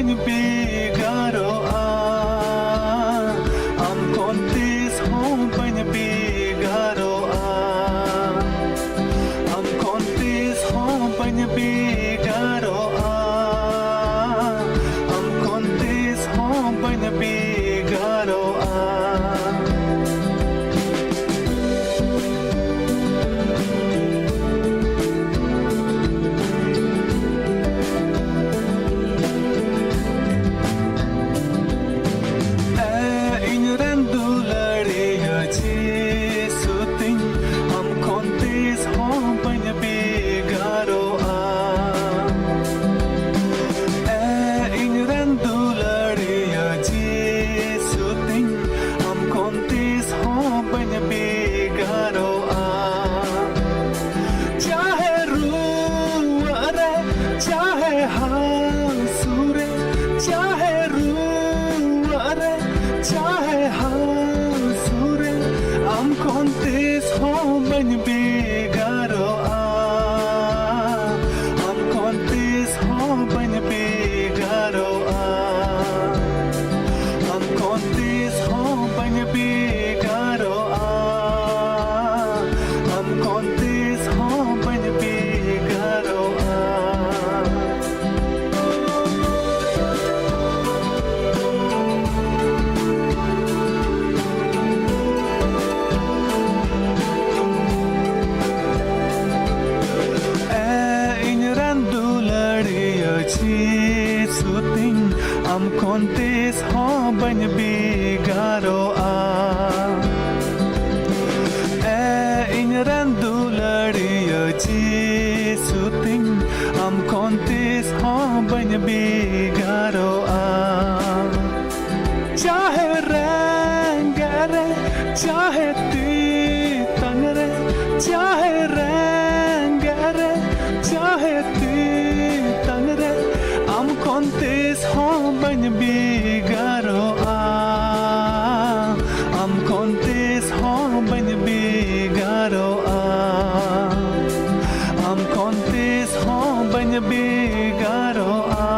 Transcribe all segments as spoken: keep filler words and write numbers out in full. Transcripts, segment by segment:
ᱵᱷᱮᱜᱟᱨᱚᱜᱼᱟ, ᱟᱢ ᱠᱷᱚᱱ ᱛᱤᱥ ᱦᱚᱸ ᱵᱟᱹᱧ ᱵᱷᱮᱜᱟᱨᱚᱜᱼᱟ, ᱟᱢ ᱠᱷᱚᱱ ᱛᱤᱥ ᱦᱚᱸ ᱵᱟᱹᱧ ᱵᱷᱮᱜᱟᱨᱚᱜᱼᱟ, ᱟᱢ ᱠᱷᱚᱱ ᱛᱤᱥ ᱦᱚᱸ ᱵᱟᱹᱧ ᱵᱷᱮᱜᱟᱨᱚᱜᱼᱟ᱾ ᱮ ᱤᱧ ᱨᱮᱱ ᱫᱩᱞᱟᱹᱲᱤᱭᱟᱹ ᱡᱤᱥᱩ ᱛᱤᱧ, ᱟᱢ ᱠᱷᱚᱱ ᱛᱤᱥ ᱦᱚᱸ ᱵᱟᱹᱧ ᱵᱷᱮᱜᱟᱨᱚᱜᱼᱟ᱾ ᱮ ᱤᱧ ᱨᱮᱱ ᱫᱩᱞᱟᱹᱲᱤᱭᱟᱹ ᱡᱤᱥᱩ ᱛᱤᱧ, ᱟᱢ ᱠᱷᱚᱱ ᱛᱤᱥ ᱦᱚᱸ ᱵᱟᱹᱧ ᱵᱷᱮᱜᱟᱨᱚᱜᱼᱟ᱾ ᱪᱟᱦᱮ ᱨᱩᱣᱟᱹᱜ ᱨᱮ, ᱪᱟᱦᱮ ᱦᱟᱹᱥᱩ ᱨᱮ, ᱪᱟᱦᱮ ᱨᱩᱣᱟᱹᱜ ᱨᱮ, ᱪᱟᱦᱮ ᱦᱟᱹᱥᱩ ᱨᱮ, ᱟᱢ ᱠᱷᱚᱱ ᱛᱤᱥ ᱦᱚᱸ ᱵᱟᱹᱧ ᱵᱷᱮᱜᱟᱨᱚᱜᱼᱟ, ᱟᱢ ᱠᱷᱚᱱ ᱛᱤᱥ ᱦᱚᱸ ᱵᱟᱹᱧ ᱵᱷᱮᱜᱟᱨᱚᱜᱼᱟ, ᱟᱢ ᱠᱷᱚᱱ ᱛᱤᱥ ᱦᱚᱸ ᱵᱟᱹᱧ ᱵᱷᱮᱜᱟᱨᱚᱜᱼᱟ, ᱟᱢ ᱠᱷᱚᱱ ᱛᱤᱥ ᱦᱚᱸ ᱵᱟᱹᱧ ᱵᱷᱮᱜᱟᱨᱚᱜᱼᱟ᱾ ᱮ ᱤᱧ ᱨᱮᱱ ᱫᱩᱞᱟᱹᱲᱤᱭᱟᱹ ᱡᱤᱥᱩ ᱛᱤᱧ, ᱟᱢ ᱠᱷᱚᱱ ᱛᱤᱥ ᱦᱚᱸ ᱵᱟᱹᱧ ᱵᱷᱮᱜᱟᱨᱚᱜᱼᱟ᱾ ᱮ ᱤᱧ ᱨᱮᱱ ᱫᱩᱞᱟᱹᱲᱤᱭᱟᱹ ᱡᱤᱥᱩ ᱛᱤᱧ, ᱟᱢ ᱠᱷᱚᱱ ᱛᱤᱥ ᱦᱚᱸ ᱵᱟᱹᱧ ᱵᱷᱮᱜᱟᱨᱚᱜᱼᱟ᱾ ᱪᱟᱦᱮ ᱨᱮᱸᱜᱮᱡ ᱨᱮ, ᱪᱟᱦᱮ ᱛᱮᱛᱟᱝ ᱨᱮ, ᱪᱟᱦᱮ ᱨᱮᱸᱜᱮᱡ ᱨᱮ, ᱪᱟᱦᱮ ᱛᱮᱛᱟᱝ ᱨᱮ, ᱟᱢ ᱠᱷᱚᱱ ᱛᱤᱥ ᱦᱚᱸ ᱵᱟᱹᱧ ᱵᱷᱮᱜᱟᱨᱚᱜᱼᱟ, ᱟᱢ ᱠᱷᱚᱱ ᱛᱤᱥ ᱦᱚᱸ ᱵᱟᱹᱧ ᱵᱷᱮᱜᱟᱨᱚᱜᱼᱟ, ᱟᱢ ᱠᱷᱚᱱ ᱛᱤᱥ ᱦᱚᱸ ᱵᱟᱹᱧ ᱵᱷᱮᱜᱟᱨᱚᱜᱼᱟ᱾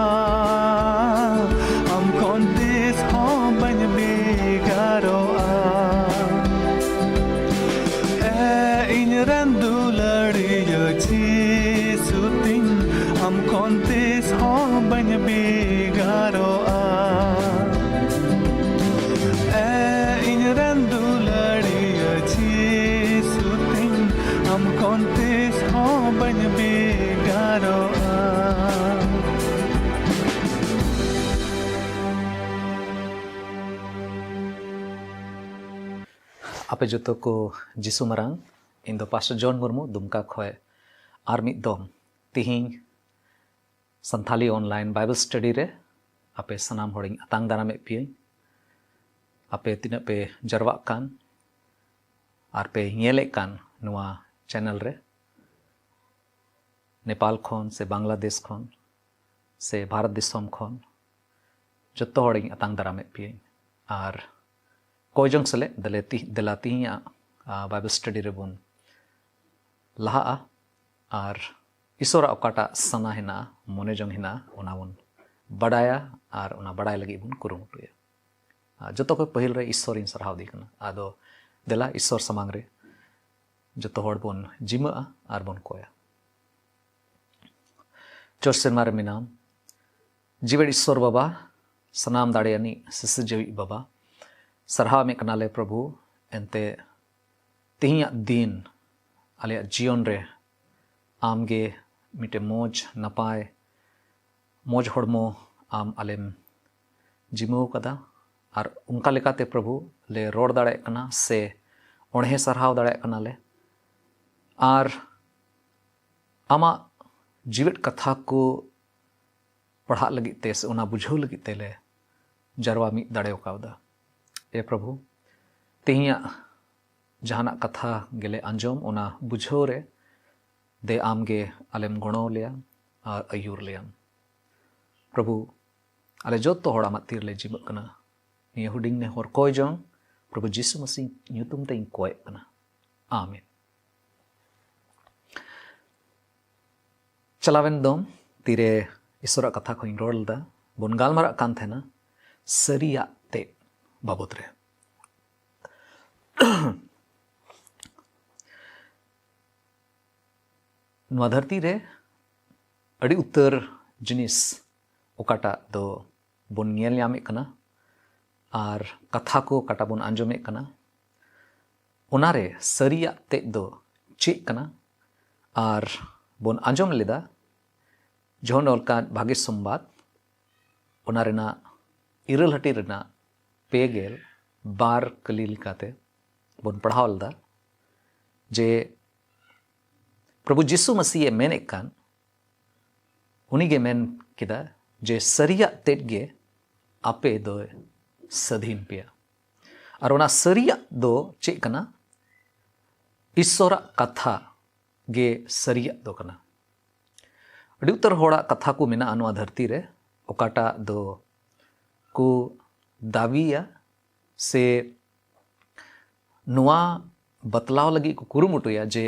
ᱨᱮᱱ ᱫᱩᱞᱟᱹᱲᱤᱭᱟᱹ ᱡᱤᱥᱩ ᱛᱤᱧ, ᱟᱢ ᱠᱷᱚᱱ ᱛᱤᱥ ᱦᱚᱸ ᱵᱟᱹᱧ ᱵᱷᱮᱜᱟᱨᱚᱜᱼᱟ᱾ ᱮ ᱤᱧ ᱨᱮᱱ ᱫᱩᱞᱟᱹᱲᱤᱭᱟᱹ ᱡᱤᱥᱩ ᱛᱤᱧ, ᱟᱢ ᱠᱷᱚᱱ ᱛᱤᱥ ᱦᱚᱸ ᱵᱟᱹᱧ ᱵᱷᱮᱜᱟᱨᱚᱜᱼᱟ᱾ ᱟᱯᱮ ᱡᱚᱛᱚ ᱠᱚ ᱡᱤᱥᱩ ᱢᱟᱨᱟᱝ, ᱤᱧ ᱫᱚ ᱯᱟᱥᱴᱚᱨ ᱡᱚᱱ ᱢᱩᱨᱢᱩ, ᱫᱩᱢᱠᱟ ᱠᱷᱚᱱ ᱟᱨ ᱢᱤᱫ ᱫᱚᱢ ᱛᱤᱦᱤᱧ ᱥᱟᱱᱛᱷᱟᱞᱤ online Bible study ᱨᱮ ᱟᱯᱮ ᱥᱟᱱᱟᱢ ᱦᱚᱲᱤᱧ ᱟᱛᱟᱝ ᱫᱟᱨᱟᱢᱮᱫ ᱯᱮᱭᱟᱹᱧ᱾ ᱟᱯᱮ ᱛᱤᱱᱟᱹᱜ ᱯᱮ ᱡᱟᱨᱣᱟᱜ ᱠᱟᱱ ᱟᱨ ᱯᱮ ᱧᱮᱞᱮᱫ ᱠᱟᱱ ᱱᱚᱣᱟ channel ᱨᱮ, ᱱᱮᱯᱟᱞ ᱠᱷᱚᱱ ᱥᱮ ᱵᱟᱝᱞᱟᱫᱮᱥ ᱠᱷᱚᱱ ᱥᱮ ᱵᱷᱟᱨᱚᱛ ᱫᱤᱥᱚᱢ ᱠᱷᱚᱱ, ᱡᱚᱛᱚ ᱦᱚᱲᱤᱧ ᱟᱛᱟᱝ ᱫᱟᱨᱟᱢᱮᱫ ᱯᱮᱭᱟᱹᱧ᱾ ᱟᱨ ᱠᱚᱭ ᱡᱚᱝ ᱥᱮᱞᱮᱫ, ᱫᱮᱞᱮ ᱛᱤ-, ᱫᱮᱞᱟ ᱛᱤᱦᱤᱧᱟᱜ, ᱟ, Bible study ᱨᱮᱵᱚᱱ ᱞᱟᱦᱟᱜᱼᱟ ᱟᱨ ᱤᱥᱚᱨᱟᱜ ᱚᱠᱟᱴᱟᱜ ᱥᱟᱱᱟ ᱦᱮᱱᱟᱜᱼᱟ, ᱢᱚᱱᱮ ᱡᱚᱝ ᱦᱮᱱᱟᱜᱼᱟ, ᱚᱱᱟ ᱵᱚᱱ ᱵᱟᱰᱟᱭᱟ ᱟᱨ ᱚᱱᱟ ᱵᱟᱰᱟᱭ ᱞᱟᱹᱜᱤᱫ ᱵᱚᱱ ᱠᱩᱨᱩᱢᱩᱴᱩᱭᱟ᱾ ᱟ, ᱡᱚᱛᱚ ᱠᱷᱚᱱ ᱯᱟᱹᱦᱤᱞ ᱨᱮ ᱤᱥᱚᱨᱤᱧ ᱥᱟᱨᱦᱟᱣ ᱫᱮ ᱠᱟᱱᱟ᱾ ᱟᱫᱚ ᱫᱮᱞᱟ ᱤᱥᱚᱨ ᱥᱟᱢᱟᱝ ᱨᱮ ᱡᱚᱛᱚ ᱦᱚᱲ ᱵᱚᱱ ᱡᱤᱢᱟᱹᱜᱼᱟ ᱟᱨ ᱵᱚᱱ ᱠᱚᱭᱟ᱾ ᱪᱚᱴ ᱥᱮᱨᱢᱟ ᱨᱮ ᱢᱮᱱᱟᱢ, ᱡᱤᱣᱮᱫ ᱤᱥᱥᱚᱨ ᱵᱟᱵᱟ, ᱥᱟᱱᱟᱢ ᱫᱟᱲᱮᱭᱟᱱᱤᱡ ᱥᱤᱥᱤᱨᱡᱟᱹᱣᱤᱡ ᱵᱟᱵᱟ, ᱥᱟᱨᱦᱟᱣ ᱮᱢᱮᱫ ᱠᱟᱱᱟᱞᱮ ᱯᱨᱚᱵᱷᱩ᱾ ᱮᱱᱛᱮ ᱛᱮᱦᱮᱧᱟᱜ ᱫᱤᱱ ᱟᱞᱮᱭᱟᱜ ᱡᱤᱭᱚᱱ ᱨᱮ ᱟᱢᱜᱮ ᱢᱤᱫᱴᱮᱱ ᱢᱚᱡᱽ ᱱᱟᱯᱟᱭ, ᱢᱚᱡᱽ ᱦᱚᱲᱢᱚ ᱟᱢ ᱟᱞᱮᱢ ᱡᱤᱢᱟᱹᱣ ᱠᱟᱫᱟ᱾ ᱟᱨ ᱚᱱᱠᱟ ᱞᱮᱠᱟᱛᱮ ᱯᱨᱚᱵᱷᱩ ᱞᱮ ᱨᱚᱲ ᱫᱟᱲᱮᱭᱟᱜ ᱠᱟᱱᱟ ᱥᱮ ᱚᱬᱦᱮ ᱥᱟᱨᱦᱟᱣ ᱫᱟᱲᱮᱭᱟᱜ ᱠᱟᱱᱟᱞᱮ᱾ ᱟᱨ ᱟᱢᱟᱜ ᱡᱤᱣᱮᱫ ᱠᱟᱛᱷᱟ ᱠᱚ ᱯᱟᱲᱦᱟᱜ ᱞᱟᱹᱜᱤᱫ ᱛᱮ ᱥᱮ ᱚᱱᱟ ᱵᱩᱡᱷᱟᱹᱣ ᱞᱟᱹᱜᱤᱫ ᱛᱮᱞᱮ ᱡᱟᱨᱣᱟ ᱢᱤᱫ ᱫᱟᱲᱮ ᱠᱟᱣᱫᱟ᱾ ᱮ ᱯᱨᱚᱵᱷᱩ, ᱛᱮᱦᱮᱧᱟᱜ ᱡᱟᱦᱟᱱᱟᱜ ᱠᱟᱛᱷᱟ ᱜᱮᱞᱮ ᱟᱸᱡᱚᱢ, ᱚᱱᱟ ᱵᱩᱡᱷᱟᱹᱣ ᱨᱮ ᱫᱮ ᱟᱢᱜᱮ ᱟᱞᱮᱢ ᱜᱚᱲᱚ ᱞᱮᱭᱟ ᱟᱨ ᱟᱹᱭᱩᱨ ᱞᱮᱭᱟᱢ᱾ ᱯᱨᱚᱵᱷᱩ, ᱟᱞᱮ ᱡᱚᱛᱚ ᱦᱚᱲ ᱟᱢᱟᱜ ᱛᱤ ᱨᱮᱞᱮ ᱡᱤᱢᱟᱹᱜ ᱠᱟᱱᱟ᱾ ᱱᱤᱭᱟᱹ ᱦᱩᱰᱤᱧ ᱱᱮᱦᱚᱨ ᱠᱚᱭ ᱡᱚᱝ ᱯᱨᱚᱵᱷᱩ ᱡᱤᱥᱩ ᱢᱟᱥᱤ ᱧᱩᱛᱩᱢ ᱛᱮᱧ ᱠᱚᱭᱮᱫ ᱠᱟᱱᱟ᱾ ᱟᱢᱮᱱ᱾ ᱪᱟᱞᱟᱣᱮᱱ ᱫᱚᱢ ᱛᱤᱨᱮ ᱤᱥᱚᱨᱟᱜ ᱠᱟᱛᱷᱟ ᱠᱷᱚᱱ ᱤᱧ ᱨᱚᱲ ᱞᱮᱫᱟ, ᱵᱚᱱ ᱜᱟᱞᱢᱟᱨᱟᱜ ᱠᱟᱱ ᱛᱟᱦᱮᱱᱟ ᱥᱟᱹᱨᱤᱭᱟᱜ ᱛᱮᱫ ᱵᱟᱵᱚᱫ ᱨᱮ᱾ ᱱᱚᱣᱟ ᱫᱷᱟᱹᱨᱛᱤ ᱨᱮ ᱟᱹᱰᱤ ᱩᱛᱟᱹᱨ ᱡᱤᱱᱤᱥ ᱚᱠᱟᱴᱟᱜ ᱫᱚ ᱵᱚᱱ ᱧᱮᱞ ᱧᱟᱢᱮᱫ ᱠᱟᱱᱟ ᱟᱨ ᱠᱟᱛᱷᱟ ᱠᱚ ᱚᱠᱟᱴᱟᱜ ᱵᱚᱱ ᱟᱸᱡᱚᱢᱮᱫ ᱠᱟᱱᱟ, ᱚᱱᱟᱨᱮ ᱥᱟᱹᱨᱤᱭᱟᱜ ᱛᱮᱫ ᱫᱚ ᱪᱮᱫ ᱠᱟᱱᱟ? ᱟᱨ ᱵᱚᱱ ᱟᱸᱡᱚᱢ ᱞᱮᱫᱟ ᱡᱚᱦᱚᱱ ᱚᱞ ᱠᱟᱫ ᱵᱷᱟᱜᱮ ᱥᱚᱢᱵᱟᱫ, ᱚᱱᱟ ᱨᱮᱱᱟᱜ ᱤᱨᱟᱹᱞ ᱦᱟᱹᱴᱤᱧ ᱨᱮᱱᱟᱜ ᱯᱮ ᱜᱮᱞ ᱵᱟᱨ ᱠᱟᱹᱞᱤ ᱞᱮᱠᱟᱛᱮ ᱵᱚᱱ ᱯᱟᱲᱦᱟᱣ ᱞᱮᱫᱟ ᱡᱮ ᱯᱨᱚᱵᱷᱩ ᱡᱤᱥᱩ ᱢᱟᱹᱥᱤᱦ ᱮ ᱢᱮᱱᱮᱫ ᱠᱟᱱ, ᱩᱱᱤᱜᱮ ᱢᱮᱱ ᱠᱮᱫᱟ ᱡᱮ ᱥᱟᱹᱨᱤᱭᱟᱜ ᱛᱮᱫ ᱜᱮ ᱟᱯᱮ ᱫᱚᱭ ᱥᱟᱹᱫᱷᱤᱱ ᱯᱮᱭᱟ᱾ ᱟᱨ ᱚᱱᱟ ᱥᱟᱹᱨᱤᱭᱟᱜ ᱫᱚ ᱪᱮᱫ ᱠᱟᱱᱟ? ᱤᱥᱥᱚᱨᱟᱜ ᱠᱟᱛᱷᱟ ᱜᱮ ᱥᱟᱹᱨᱤᱭᱟᱜ ᱫᱚ ᱠᱟᱱᱟ᱾ ᱟᱹᱰᱤ ᱩᱛᱟᱹᱨ ᱦᱚᱲᱟᱜ ᱠᱟᱛᱷᱟ ᱠᱚ ᱢᱮᱱᱟᱜᱼᱟ ᱱᱚᱣᱟ ᱫᱷᱟᱹᱨᱛᱤ ᱨᱮ, ᱚᱠᱟᱴᱟᱜ ᱫᱚ ᱠᱚ ᱫᱟᱹᱵᱤᱭᱟ ᱥᱮ ᱱᱚᱣᱟ ᱵᱟᱛᱞᱟᱣ ᱞᱟᱹᱜᱤᱫ ᱠᱚ ᱠᱩᱨᱩᱢᱩᱴᱩᱭᱟ ᱡᱮ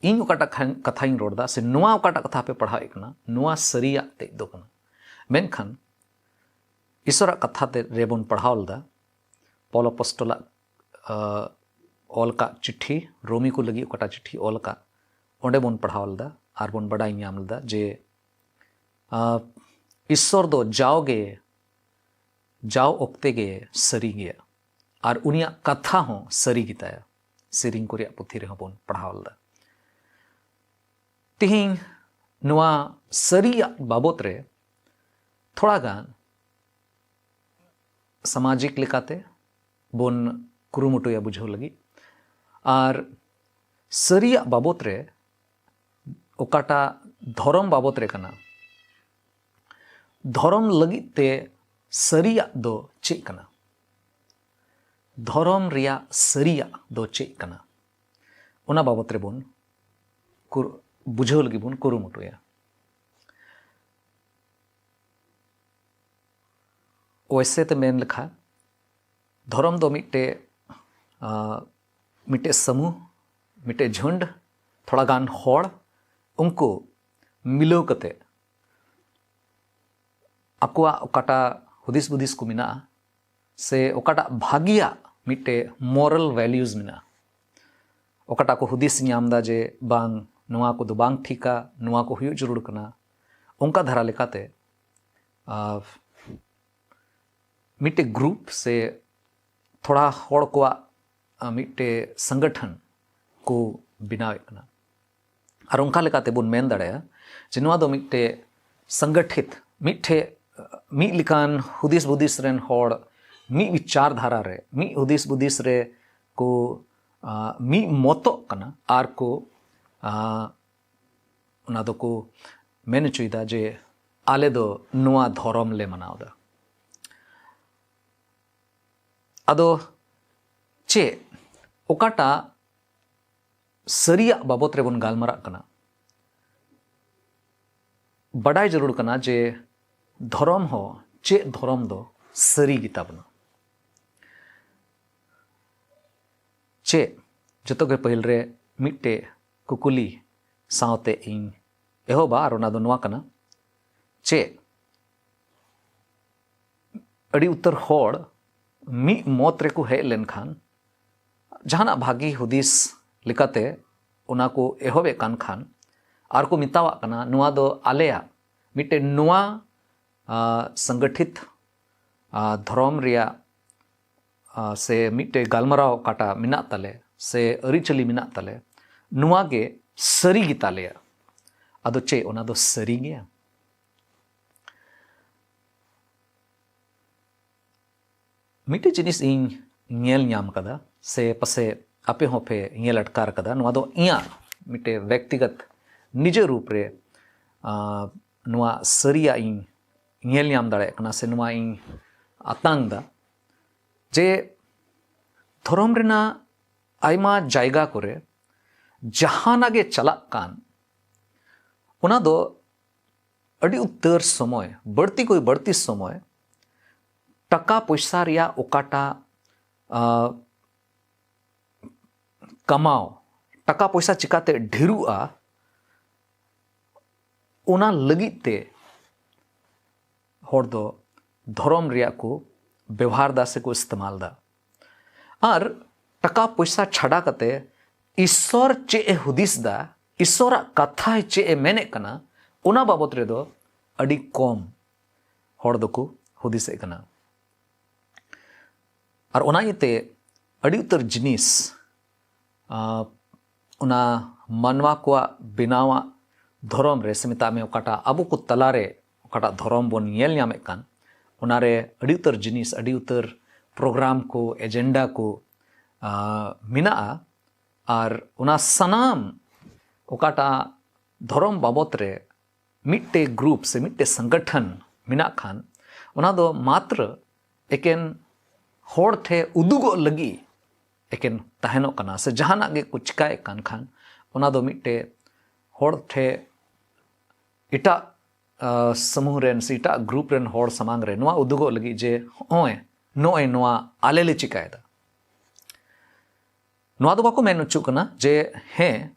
ᱤᱧ ᱚᱠᱟᱴᱟᱜ ᱠᱷᱟᱱ-, ᱠᱟᱛᱷᱟᱧ ᱨᱚᱲ ᱮᱫᱟ ᱥᱮ ᱱᱚᱣᱟ ᱚᱠᱟᱴᱟᱜ ᱠᱟᱛᱷᱟ ᱯᱮ ᱯᱟᱲᱦᱟᱣᱮᱫ ᱠᱟᱱᱟ, ᱱᱚᱣᱟ ᱥᱟᱹᱨᱤᱭᱟᱜ ᱛᱮᱫ ᱫᱚ ᱠᱟᱱᱟ᱾ ᱢᱮᱱᱠᱷᱟᱱ ᱤᱥᱚᱨᱟᱜ ᱠᱟᱛᱷᱟ ᱛᱮ ᱨᱮᱵᱚᱱ ᱯᱟᱲᱦᱟᱣ ᱞᱮᱫᱟ, ᱯᱚᱞ ᱟᱯᱚᱥᱴᱚᱞᱟᱜ, ᱟ, ᱚᱞ ᱠᱟᱜ ᱪᱤᱴᱷᱤ, ᱨᱳᱢᱤ ᱠᱚ ᱞᱟᱹᱜᱤᱫ ᱚᱠᱟᱴᱟᱜ ᱪᱤᱴᱷᱤ ᱚᱞ ᱠᱟᱜ, ᱚᱸᱰᱮ ᱵᱚᱱ ᱯᱟᱲᱦᱟᱣ ᱞᱮᱫᱟ ᱟᱨ ᱵᱚᱱ ᱵᱟᱰᱟᱭ ᱧᱟᱢ ᱞᱮᱫᱟ ᱡᱮ, ᱟ, ᱤᱥᱥᱚᱨ ᱫᱚ ᱡᱟᱣᱜᱮ, ᱡᱟᱣ ᱚᱠᱛᱮ ᱜᱮ ᱥᱟᱹᱨᱤ ᱜᱮᱭᱟ ᱟᱨ ᱩᱱᱤᱭᱟᱜ ᱠᱟᱛᱷᱟ ᱦᱚᱸ ᱥᱟᱹᱨᱤ ᱜᱮᱛᱟᱭᱟ᱾ ᱥᱮᱨᱮᱧ ᱠᱚ ᱨᱮᱭᱟᱜ ᱯᱩᱛᱷᱤ ᱨᱮᱦᱚᱸ ᱵᱚᱱ ᱯᱟᱲᱦᱟᱣ ᱞᱮᱫᱟ᱾ ᱛᱮᱦᱮᱧ ᱱᱚᱣᱟ ᱥᱟᱹᱨᱤᱭᱟᱜ ᱵᱟᱵᱚᱛ ᱨᱮ ᱛᱷᱚᱲᱟ ᱜᱟᱱ ᱥᱟᱢᱟᱡᱤᱠ ᱞᱮᱠᱟᱛᱮ ᱵᱚᱱ ᱠᱩᱨᱩᱢᱩᱴᱩᱭᱟ ᱵᱩᱡᱷᱟᱹᱣ ᱞᱟᱹᱜᱤᱫ᱾ ᱟᱨ ᱥᱟᱹᱨᱤᱭᱟᱜ ᱵᱟᱵᱚᱛ ᱨᱮ ᱚᱠᱟᱴᱟᱜ ᱫᱷᱚᱨᱚᱢ ᱵᱟᱵᱚᱛ ᱨᱮ ᱠᱟᱱᱟ, ᱫᱷᱚᱨᱚᱢ ᱞᱟᱹᱜᱤᱫ ᱛᱮ ᱥᱟᱹᱨᱤᱭᱟᱜ ᱫᱚ ᱪᱮᱫ ᱠᱟᱱᱟ? ᱫᱷᱚᱨᱚᱢ ᱨᱮᱭᱟᱜ ᱥᱟᱹᱨᱤᱭᱟᱜ ᱫᱚ ᱪᱮᱫ ᱠᱟᱱᱟ? ᱚᱱᱟ ᱵᱟᱵᱚᱛ ᱨᱮᱵᱚᱱ ᱠᱩᱨ-, ᱵᱩᱡᱷᱟᱹᱣ ᱞᱟᱹᱜᱤᱫ ᱵᱚᱱ ᱠᱩᱨᱩᱢᱩᱴᱩᱭᱟ᱾ ᱚᱭᱥᱮ ᱛᱮ ᱢᱮᱱ ᱞᱮᱠᱷᱟᱱ ᱫᱷᱚᱨᱚᱢ ᱫᱚ ᱢᱤᱫᱴᱮᱡ, ᱟ, ᱢᱤᱫᱴᱮᱡ ᱥᱟᱢᱩᱦ, ᱢᱤᱫᱴᱮᱡ ᱡᱷᱩᱸᱰ, ᱛᱷᱚᱲᱟ ᱜᱟᱱ ᱦᱚᱲ, ᱩᱱᱠᱩ ᱢᱤᱞᱟᱹᱣ ᱠᱟᱛᱮ ᱟᱠᱚᱣᱟᱜ ᱚᱠᱟᱴᱟᱜ ᱦᱩᱫᱤᱥ ᱵᱩᱫᱤᱥ ᱠᱚ ᱢᱮᱱᱟᱜᱼᱟ ᱥᱮ ᱚᱠᱟᱴᱟᱜ ᱵᱷᱟᱹᱜᱤᱭᱟᱜ ᱢᱤᱫᱴᱮᱡ moral values ᱢᱮᱱᱟᱜᱼᱟ, ᱚᱠᱟᱴᱟᱜ ᱠᱚ ᱦᱩᱫᱤᱥ ᱧᱟᱢ ᱮᱫᱟ ᱡᱮ ᱵᱟᱝ, ᱱᱚᱣᱟ ᱠᱚᱫᱚ ᱵᱟᱝ ᱴᱷᱤᱠᱟ, ᱱᱚᱣᱟ ᱠᱚ ᱦᱩᱭᱩᱜ ᱡᱟᱹᱨᱩᱲ ᱠᱟᱱᱟ, ᱚᱱᱠᱟ ᱫᱷᱟᱨᱟ ᱞᱮᱠᱟᱛᱮ ᱟᱨ ᱢᱤᱫᱴᱮᱡ ᱜᱨᱩᱯ ᱥᱮ ᱛᱷᱚᱲᱟ ᱦᱚᱲ ᱠᱚᱣᱟᱜ ᱟᱨ ᱢᱤᱫᱴᱮᱡ ᱥᱚᱝᱜᱚᱴᱷᱚᱱ ᱠᱚ ᱵᱮᱱᱟᱣᱮᱫ ᱠᱟᱱᱟ᱾ ᱟᱨ ᱚᱱᱠᱟ ᱞᱮᱠᱟᱛᱮ ᱵᱚᱱ ᱢᱮᱱ ᱫᱟᱲᱮᱭᱟᱜᱼᱟ ᱡᱮ ᱱᱚᱣᱟ ᱫᱚ ᱢᱤᱫᱴᱮᱡ ᱥᱚᱝᱜᱚᱴᱷᱤᱛ, ᱢᱤᱫᱴᱷᱮᱡ ᱢᱤᱫ ᱞᱮᱠᱟᱱ ᱦᱩᱫᱤᱥ ᱵᱩᱫᱤᱥ ᱨᱮᱱ ᱦᱚᱲ ᱢᱤᱫ ᱵᱤᱪᱟᱨ ᱫᱷᱟᱨᱟ ᱨᱮ, ᱢᱤᱫ ᱦᱩᱫᱤᱥ ᱵᱩᱫᱤᱥ ᱨᱮ ᱠᱚ ᱟᱨ ᱢᱤᱫ ᱢᱚᱛᱚᱜ ᱠᱟᱱᱟ ᱟᱨ ᱠᱚ ᱟᱨ ᱚᱱᱟ ᱫᱚᱠᱚ ᱢᱮᱱ ᱦᱚᱪᱚᱭᱮᱫᱟ ᱡᱮ ᱟᱞᱮ ᱫᱚ ᱱᱚᱣᱟ ᱫᱷᱚᱨᱚᱢ ᱞᱮ ᱢᱟᱱᱟᱣ ᱮᱫᱟ᱾ ᱟᱫᱚ ᱪᱮᱫ, ᱚᱠᱟᱴᱟᱜ ᱥᱟᱹᱨᱤᱭᱟᱜ ᱵᱟᱵᱚᱛ ᱨᱮᱵᱚᱱ ᱜᱟᱞᱢᱟᱨᱟᱜ ᱠᱟᱱᱟ? ᱵᱟᱰᱟᱭ ᱡᱟᱹᱨᱩᱲ ᱠᱟᱱᱟ ᱡᱮ ᱫᱷᱚᱨᱚᱢ ᱦᱚᱸ, ᱪᱮᱫ ᱫᱷᱚᱨᱚᱢ ᱫᱚ ᱥᱟᱹᱨᱤ ᱜᱮᱛᱟ ᱵᱚᱱᱟ? ᱪᱮᱫ, ᱡᱚᱛᱚ ᱜᱮ ᱯᱟᱹᱦᱤᱞ ᱨᱮ ᱢᱤᱫᱴᱮᱡ ᱠᱩᱠᱞᱤ ᱥᱟᱶᱛᱮ ᱤᱧ ᱮᱦᱚᱵᱟ, ᱟᱨ ᱚᱱᱟ ᱫᱚ ᱱᱚᱣᱟ ᱠᱟᱱᱟ, ᱪᱮᱫ ᱟᱹᱰᱤ ᱩᱛᱟᱹᱨ ᱦᱚᱲ ᱢᱤᱫ ᱢᱚᱛ ᱨᱮᱠᱚ ᱦᱮᱡ ᱞᱮᱱᱠᱷᱟᱱ, ᱡᱟᱦᱟᱱᱟᱜ ᱵᱷᱟᱹᱜᱤ ᱦᱩᱫᱤᱥ ᱞᱮᱠᱟᱛᱮ ᱚᱱᱟ ᱠᱚ ᱮᱦᱚᱵᱮᱫ ᱠᱟᱱ ᱠᱷᱟᱱ, ᱟᱨ ᱠᱚ ᱢᱮᱛᱟᱣᱟᱜ ᱠᱟᱱᱟ, ᱱᱚᱣᱟ ᱫᱚ ᱟᱞᱮᱭᱟᱜ ᱢᱤᱫᱴᱮᱱ ᱱᱚᱣᱟ ᱟᱨ ᱥᱚᱝᱜᱚᱴᱷᱤᱛ ᱟᱨ ᱫᱷᱚᱨᱚᱢ ᱨᱮᱭᱟᱜ ᱟᱨ ᱥᱮ ᱢᱤᱫᱴᱮᱡ ᱜᱟᱞᱢᱟᱨᱟᱣ ᱚᱠᱟᱴᱟᱜ ᱢᱮᱱᱟᱜ ᱛᱟᱞᱮ ᱥᱮ ᱟᱹᱨᱤᱪᱟᱹᱞᱤ ᱢᱮᱱᱟᱜ ᱛᱟᱞᱮ, ᱱᱚᱣᱟ ᱜᱮ ᱥᱟᱹᱨᱤ ᱜᱮᱛᱟᱞᱮᱭᱟ᱾ ᱟᱫᱚ ᱪᱮᱫ ᱚᱱᱟ ᱫᱚ ᱥᱟᱹᱨᱤ ᱜᱮᱭᱟ? ᱢᱤᱫᱴᱮᱡ ᱡᱤᱱᱤᱥ ᱤᱧ ᱧᱮᱞ ᱧᱟᱢ ᱠᱟᱫᱟ, ᱥᱮ ᱯᱟᱥᱮ ᱟᱯᱮ ᱦᱚᱸᱯᱮ ᱧᱮᱞ ᱟᱴᱠᱟᱨ ᱠᱟᱫᱟ, ᱱᱚᱣᱟ ᱫᱚ ᱤᱧᱟᱹᱜ ᱢᱤᱫᱴᱮᱡ ᱵᱮᱠᱛᱤᱜᱚᱛ ᱱᱤᱡᱮ ᱨᱩᱯ ᱨᱮ ᱟᱨ ᱱᱚᱣᱟ ᱥᱟᱹᱨᱤᱭᱟᱜ ᱤᱧ ᱧᱮᱞ ᱧᱟᱢ ᱫᱟᱲᱮᱭᱟᱜ ᱠᱟᱱᱟ, ᱥᱮ ᱱᱚᱣᱟ ᱤᱧ ᱟᱛᱟᱝ ᱫᱟ ᱡᱮ ᱫᱷᱚᱨᱚᱢ ᱨᱮᱱᱟᱜ ᱟᱭᱢᱟ ᱡᱟᱭᱜᱟ ᱠᱚᱨᱮ ᱡᱟᱦᱟᱱᱟᱜ ᱜᱮ ᱪᱟᱞᱟᱜ ᱠᱟᱱ, ᱚᱱᱟ ᱫᱚ ᱟᱹᱰᱤ ᱩᱛᱟᱹᱨ ᱥᱚᱢᱚᱭ, ᱵᱟᱹᱲᱛᱤ ᱠᱚ ᱵᱟᱹᱲᱛᱤ ᱥᱚᱢᱚᱭ ᱴᱟᱠᱟ ᱯᱚᱭᱥᱟ ᱨᱮᱭᱟᱜ ᱚᱠᱟᱴᱟᱜ ᱟᱨ ᱠᱟᱢᱟᱣ, ᱴᱟᱠᱟ ᱯᱚᱭᱥᱟ ᱪᱤᱠᱟᱛᱮ ᱰᱷᱮᱨᱚᱜᱼᱟ, ᱚᱱᱟ ᱞᱟᱹᱜᱤᱫ ᱛᱮ ᱦᱚᱲ ᱫᱚ ᱫᱷᱚᱨᱚᱢ ᱨᱮᱭᱟᱜ ᱠᱚ ᱵᱮᱣᱦᱟᱨ ᱫᱟ ᱥᱮᱠᱚ ᱤᱥᱛᱮᱢᱟᱞ ᱫᱟ᱾ ᱟᱨ ᱴᱟᱠᱟ ᱯᱚᱭᱥᱟ ᱪᱷᱟᱰᱟ ᱠᱟᱛᱮ ᱤᱥᱥᱚᱨ ᱪᱮᱫ ᱮ ᱦᱩᱫᱤᱥ ᱫᱟ, ᱤᱥᱥᱚᱨᱟᱜ ᱠᱟᱛᱷᱟᱭ ᱪᱮᱫ ᱮ ᱢᱮᱱᱮᱫ ᱠᱟᱱᱟ, ᱚᱱᱟ ᱵᱟᱵᱚᱛ ᱨᱮᱫᱚ ᱟᱹᱰᱤ ᱠᱚᱢ ᱦᱚᱲ ᱫᱚᱠᱚ ᱦᱩᱫᱤᱥᱮᱫ ᱠᱟᱱᱟ᱾ ᱟᱨ ᱚᱱᱟ ᱤᱭᱟᱹᱛᱮ ᱟᱹᱰᱤ ᱩᱛᱟᱹᱨ ᱡᱤᱱᱤᱥ, ᱟᱸ, ᱚᱱᱟ ᱢᱟᱱᱣᱟ ᱠᱚᱣᱟᱜ ᱵᱮᱱᱟᱣᱟᱜ ᱫᱷᱚᱨᱚᱢ ᱨᱮ, ᱥᱮ ᱢᱮᱛᱟᱜ ᱢᱮ ᱚᱠᱟᱴᱟᱜ ᱟᱵᱚ ᱠᱚ ᱛᱟᱞᱟᱨᱮ ᱚᱠᱟᱴᱟᱜ ᱫᱷᱚᱨᱚᱢ ᱵᱚᱱ ᱧᱮᱞ ᱧᱟᱢᱮᱫ ᱠᱟᱱ, ᱚᱱᱟᱨᱮ ᱟᱹᱰᱤ ᱩᱛᱟᱹᱨ ᱡᱤᱱᱤᱥ, ᱟᱹᱰᱤ ᱩᱛᱟᱹᱨ ᱯᱨᱳᱜᱨᱟᱢ ᱠᱚ, ᱮᱡᱮᱱᱰᱟ ᱠᱚ, ᱟᱸ, ᱢᱮᱱᱟᱜᱼᱟ᱾ ᱟᱨ ᱚᱱᱟ ᱥᱟᱱᱟᱢ ᱚᱠᱟᱴᱟᱜ ᱫᱷᱚᱨᱚᱢ ᱵᱟᱵᱚᱛ ᱨᱮ ᱢᱤᱫᱴᱮᱡ ᱜᱨᱩᱯ ᱥᱮ ᱢᱤᱫᱴᱮᱡ ᱥᱚᱝᱜᱚᱴᱷᱚᱱ ᱢᱮᱱᱟᱜ ᱠᱷᱟᱱ, ᱚᱱᱟ ᱫᱚ ᱢᱟᱛᱨᱚ ᱮᱠᱮᱱ ᱦᱚᱲ ᱴᱷᱮᱱ ᱩᱫᱩᱜᱚᱜ ᱞᱟᱹᱜᱤᱫ ᱮᱠᱮᱱ ᱛᱟᱦᱮᱱᱚᱜ ᱠᱟᱱᱟ, ᱥᱮ ᱡᱟᱦᱟᱱᱟᱜ ᱜᱮ ᱠᱚ ᱪᱤᱠᱟᱭᱮᱫ ᱠᱟᱱ ᱠᱷᱟᱱ, ᱚᱱᱟ ᱫᱚ ᱢᱤᱫᱴᱮᱡ ᱦᱚᱲ ᱴᱷᱮᱱ, ᱮᱴᱟᱜ, ᱟᱸ, ᱥᱚᱢᱩᱦ ᱨᱮᱱ ᱥᱮ ᱮᱴᱟᱜ ᱜᱨᱩᱯ ᱨᱮᱱ ᱦᱚᱲ ᱥᱟᱢᱟᱝ ᱨᱮ ᱱᱚᱣᱟ ᱩᱫᱩᱜᱚᱜ ᱞᱟᱹᱜᱤᱫ ᱡᱮ, ᱦᱚᱸᱜᱼᱚᱭ ᱱᱚᱜᱼᱚᱭ ᱱᱚᱣᱟ ᱟᱞᱮ ᱞᱮ ᱪᱤᱠᱟᱭᱮᱫᱟ᱾ ᱱᱚᱣᱟ ᱫᱚ ᱵᱟᱠᱚ ᱢᱮᱱ ᱦᱚᱪᱚᱜ ᱠᱟᱱᱟ ᱡᱮ ᱦᱮᱸ,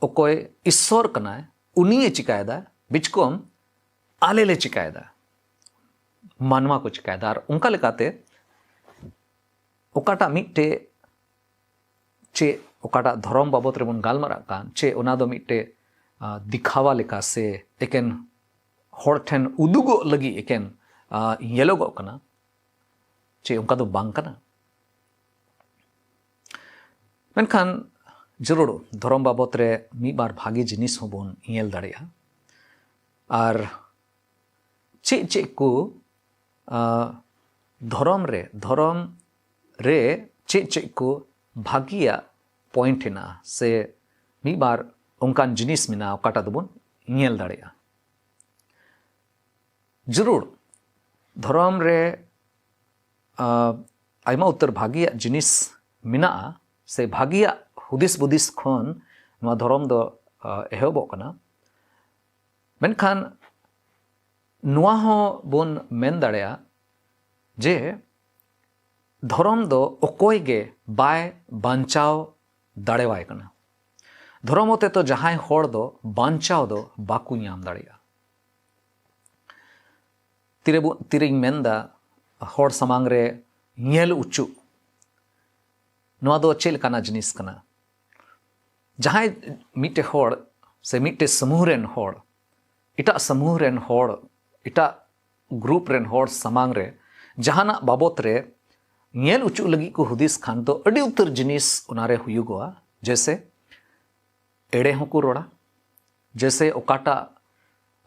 ᱚᱠᱚᱭ ᱤᱥᱥᱚᱨ ᱠᱟᱱᱟᱭ, ᱩᱱᱤᱭᱮ ᱪᱤᱠᱟᱭᱮᱫᱟ, ᱵᱤᱪᱠᱚᱢ ᱟᱞᱮ ᱞᱮ ᱪᱤᱠᱟᱭᱮᱫᱟ, ᱢᱟᱱᱣᱟ ᱠᱚ ᱪᱤᱠᱟᱭᱮᱫᱟ᱾ ᱟᱨ ᱚᱱᱠᱟ ᱞᱮᱠᱟᱛᱮ ᱚᱠᱟᱴᱟᱜ ᱢᱤᱫᱴᱮᱡ, ᱪᱮᱫ ᱚᱠᱟᱴᱟᱜ ᱫᱷᱚᱨᱚᱢ ᱵᱟᱵᱚᱛ ᱨᱮᱵᱚᱱ ᱜᱟᱞᱢᱟᱨᱟᱜ ᱠᱟᱱ, ᱪᱮᱫ ᱚᱱᱟ ᱫᱚ ᱢᱤᱫᱴᱮᱡ, ᱟᱸ, ᱫᱤᱠᱷᱟᱣᱟ ᱞᱮᱠᱟ ᱥᱮ ᱮᱠᱮᱱ ᱦᱚᱲ ᱴᱷᱮᱱ ᱩᱫᱩᱜᱚᱜ ᱞᱟᱹᱜᱤᱫ ᱮᱠᱮᱱ, ᱟᱸ, ᱧᱮᱞᱚᱜᱚᱜ ᱠᱟᱱᱟ, ᱪᱮᱫ ᱚᱱᱠᱟ ᱫᱚ ᱵᱟᱝ ᱠᱟᱱᱟ? ᱢᱮᱱᱠᱷᱟᱱ ᱡᱟᱹᱨᱩᱲ ᱫᱷᱚᱨᱚᱢ ᱵᱟᱵᱚᱛ ᱨᱮ ᱢᱤᱫ ᱵᱟᱨ ᱵᱷᱟᱜᱮ ᱡᱤᱱᱤᱥ ᱦᱚᱸᱵᱚᱱ ᱧᱮᱞ ᱫᱟᱲᱮᱭᱟᱜᱼᱟ᱾ ᱟᱨ ᱪᱮᱫ ᱪᱮᱫ ᱠᱚ, ᱟᱸ, ᱫᱷᱚᱨᱚᱢ ᱨᱮ, ᱫᱷᱚᱨᱚᱢ ᱨᱮ ᱪᱮᱫ ᱪᱮᱫ ᱠᱚ ᱵᱷᱟᱹᱜᱤᱭᱟᱜ ᱯᱚᱭᱮᱱᱴ ᱦᱮᱱᱟᱜᱼᱟ, ᱥᱮ ᱢᱤᱫ ᱵᱟᱨ ᱚᱱᱠᱟᱱ ᱡᱤᱱᱤᱥ ᱢᱮᱱᱟᱜᱼᱟ ᱚᱠᱟᱴᱟᱜ ᱫᱚᱵᱚᱱ ᱧᱮᱞ ᱫᱟᱲᱮᱭᱟᱜᱼᱟ᱾ ᱡᱟᱹᱨᱩᱲ ᱫᱷᱚᱨᱚᱢ ᱨᱮ, ᱟᱸ, ᱟᱭᱢᱟ ᱩᱛᱟᱹᱨ ᱵᱷᱟᱹᱜᱤᱭᱟᱜ ᱡᱤᱱᱤᱥ ᱢᱮᱱᱟᱜᱼᱟ, ᱥᱮ ᱵᱷᱟᱹᱜᱤᱭᱟᱜ ᱦᱩᱫᱤᱥ ᱵᱩᱫᱤᱥ ᱠᱷᱚᱱ ᱱᱚᱣᱟ ᱫᱷᱚᱨᱚᱢ ᱫᱚ, ᱟᱸ, ᱮᱦᱚᱵᱚᱜ ᱠᱟᱱᱟ᱾ ᱢᱮᱱᱠᱷᱟᱱ ᱱᱚᱣᱟ ᱦᱚᱸ ᱵᱚᱱ ᱢᱮᱱ ᱫᱟᱲᱮᱭᱟᱜᱼᱟ ᱡᱮ ᱫᱷᱚᱨᱚᱢ ᱫᱚ ᱚᱠᱚᱭ ᱜᱮ ᱵᱟᱭ ᱵᱟᱧᱪᱟᱣ ᱫᱟᱲᱮᱣᱟᱭ ᱠᱟᱱᱟ᱾ ᱫᱷᱚᱨᱚᱢ ᱦᱚᱛᱮ ᱛᱮ ᱡᱟᱦᱟᱸᱭ ᱦᱚᱲ ᱫᱚ ᱵᱟᱧᱪᱟᱣ ᱫᱚ ᱵᱟᱠᱚ ᱧᱟᱢ ᱫᱟᱲᱮᱭᱟᱜᱼᱟ᱾ ᱛᱤᱨᱮ ᱵᱚ-, ᱛᱤᱨᱮᱧ ᱢᱮᱱᱫᱟ ᱦᱚᱲ ᱥᱟᱢᱟᱝ ᱨᱮ ᱧᱮᱞ ᱚᱪᱚᱜ, ᱱᱚᱣᱟ ᱫᱚ ᱪᱮᱫ ᱞᱮᱠᱟᱱᱟᱜ ᱡᱤᱱᱤᱥ ᱠᱟᱱᱟ? ᱡᱟᱦᱟᱸᱭ ᱢᱤᱫᱴᱮᱱ ᱦᱚᱲ ᱥᱮ ᱢᱤᱫᱴᱮᱱ ᱥᱟᱢᱩᱦ ᱨᱮᱱ ᱦᱚᱲ ᱮᱴᱟᱜ ᱥᱟᱢᱩᱦ ᱨᱮᱱ ᱦᱚᱲ, ᱮᱴᱟᱜ ᱜᱨᱩᱯ ᱨᱮᱱ ᱦᱚᱲ ᱥᱟᱢᱟᱝ ᱨᱮ ᱡᱟᱦᱟᱱᱟᱜ ᱵᱟᱵᱚᱛ ᱨᱮ ᱧᱮᱞ ᱚᱪᱚᱜ ᱞᱟᱹᱜᱤᱫ ᱠᱚ ᱦᱩᱫᱤᱥ ᱠᱷᱟᱱ ᱫᱚ ᱟᱹᱰᱤ ᱩᱛᱟᱹᱨ ᱡᱤᱱᱤᱥ ᱚᱱᱟᱨᱮ ᱦᱩᱭᱩᱜᱚᱜᱼᱟ᱾ ᱡᱮᱭᱥᱮ ᱮᱲᱮ ᱦᱚᱸᱠᱚ ᱨᱚᱲᱟ, ᱡᱮᱭᱥᱮ ᱚᱠᱟᱴᱟᱜ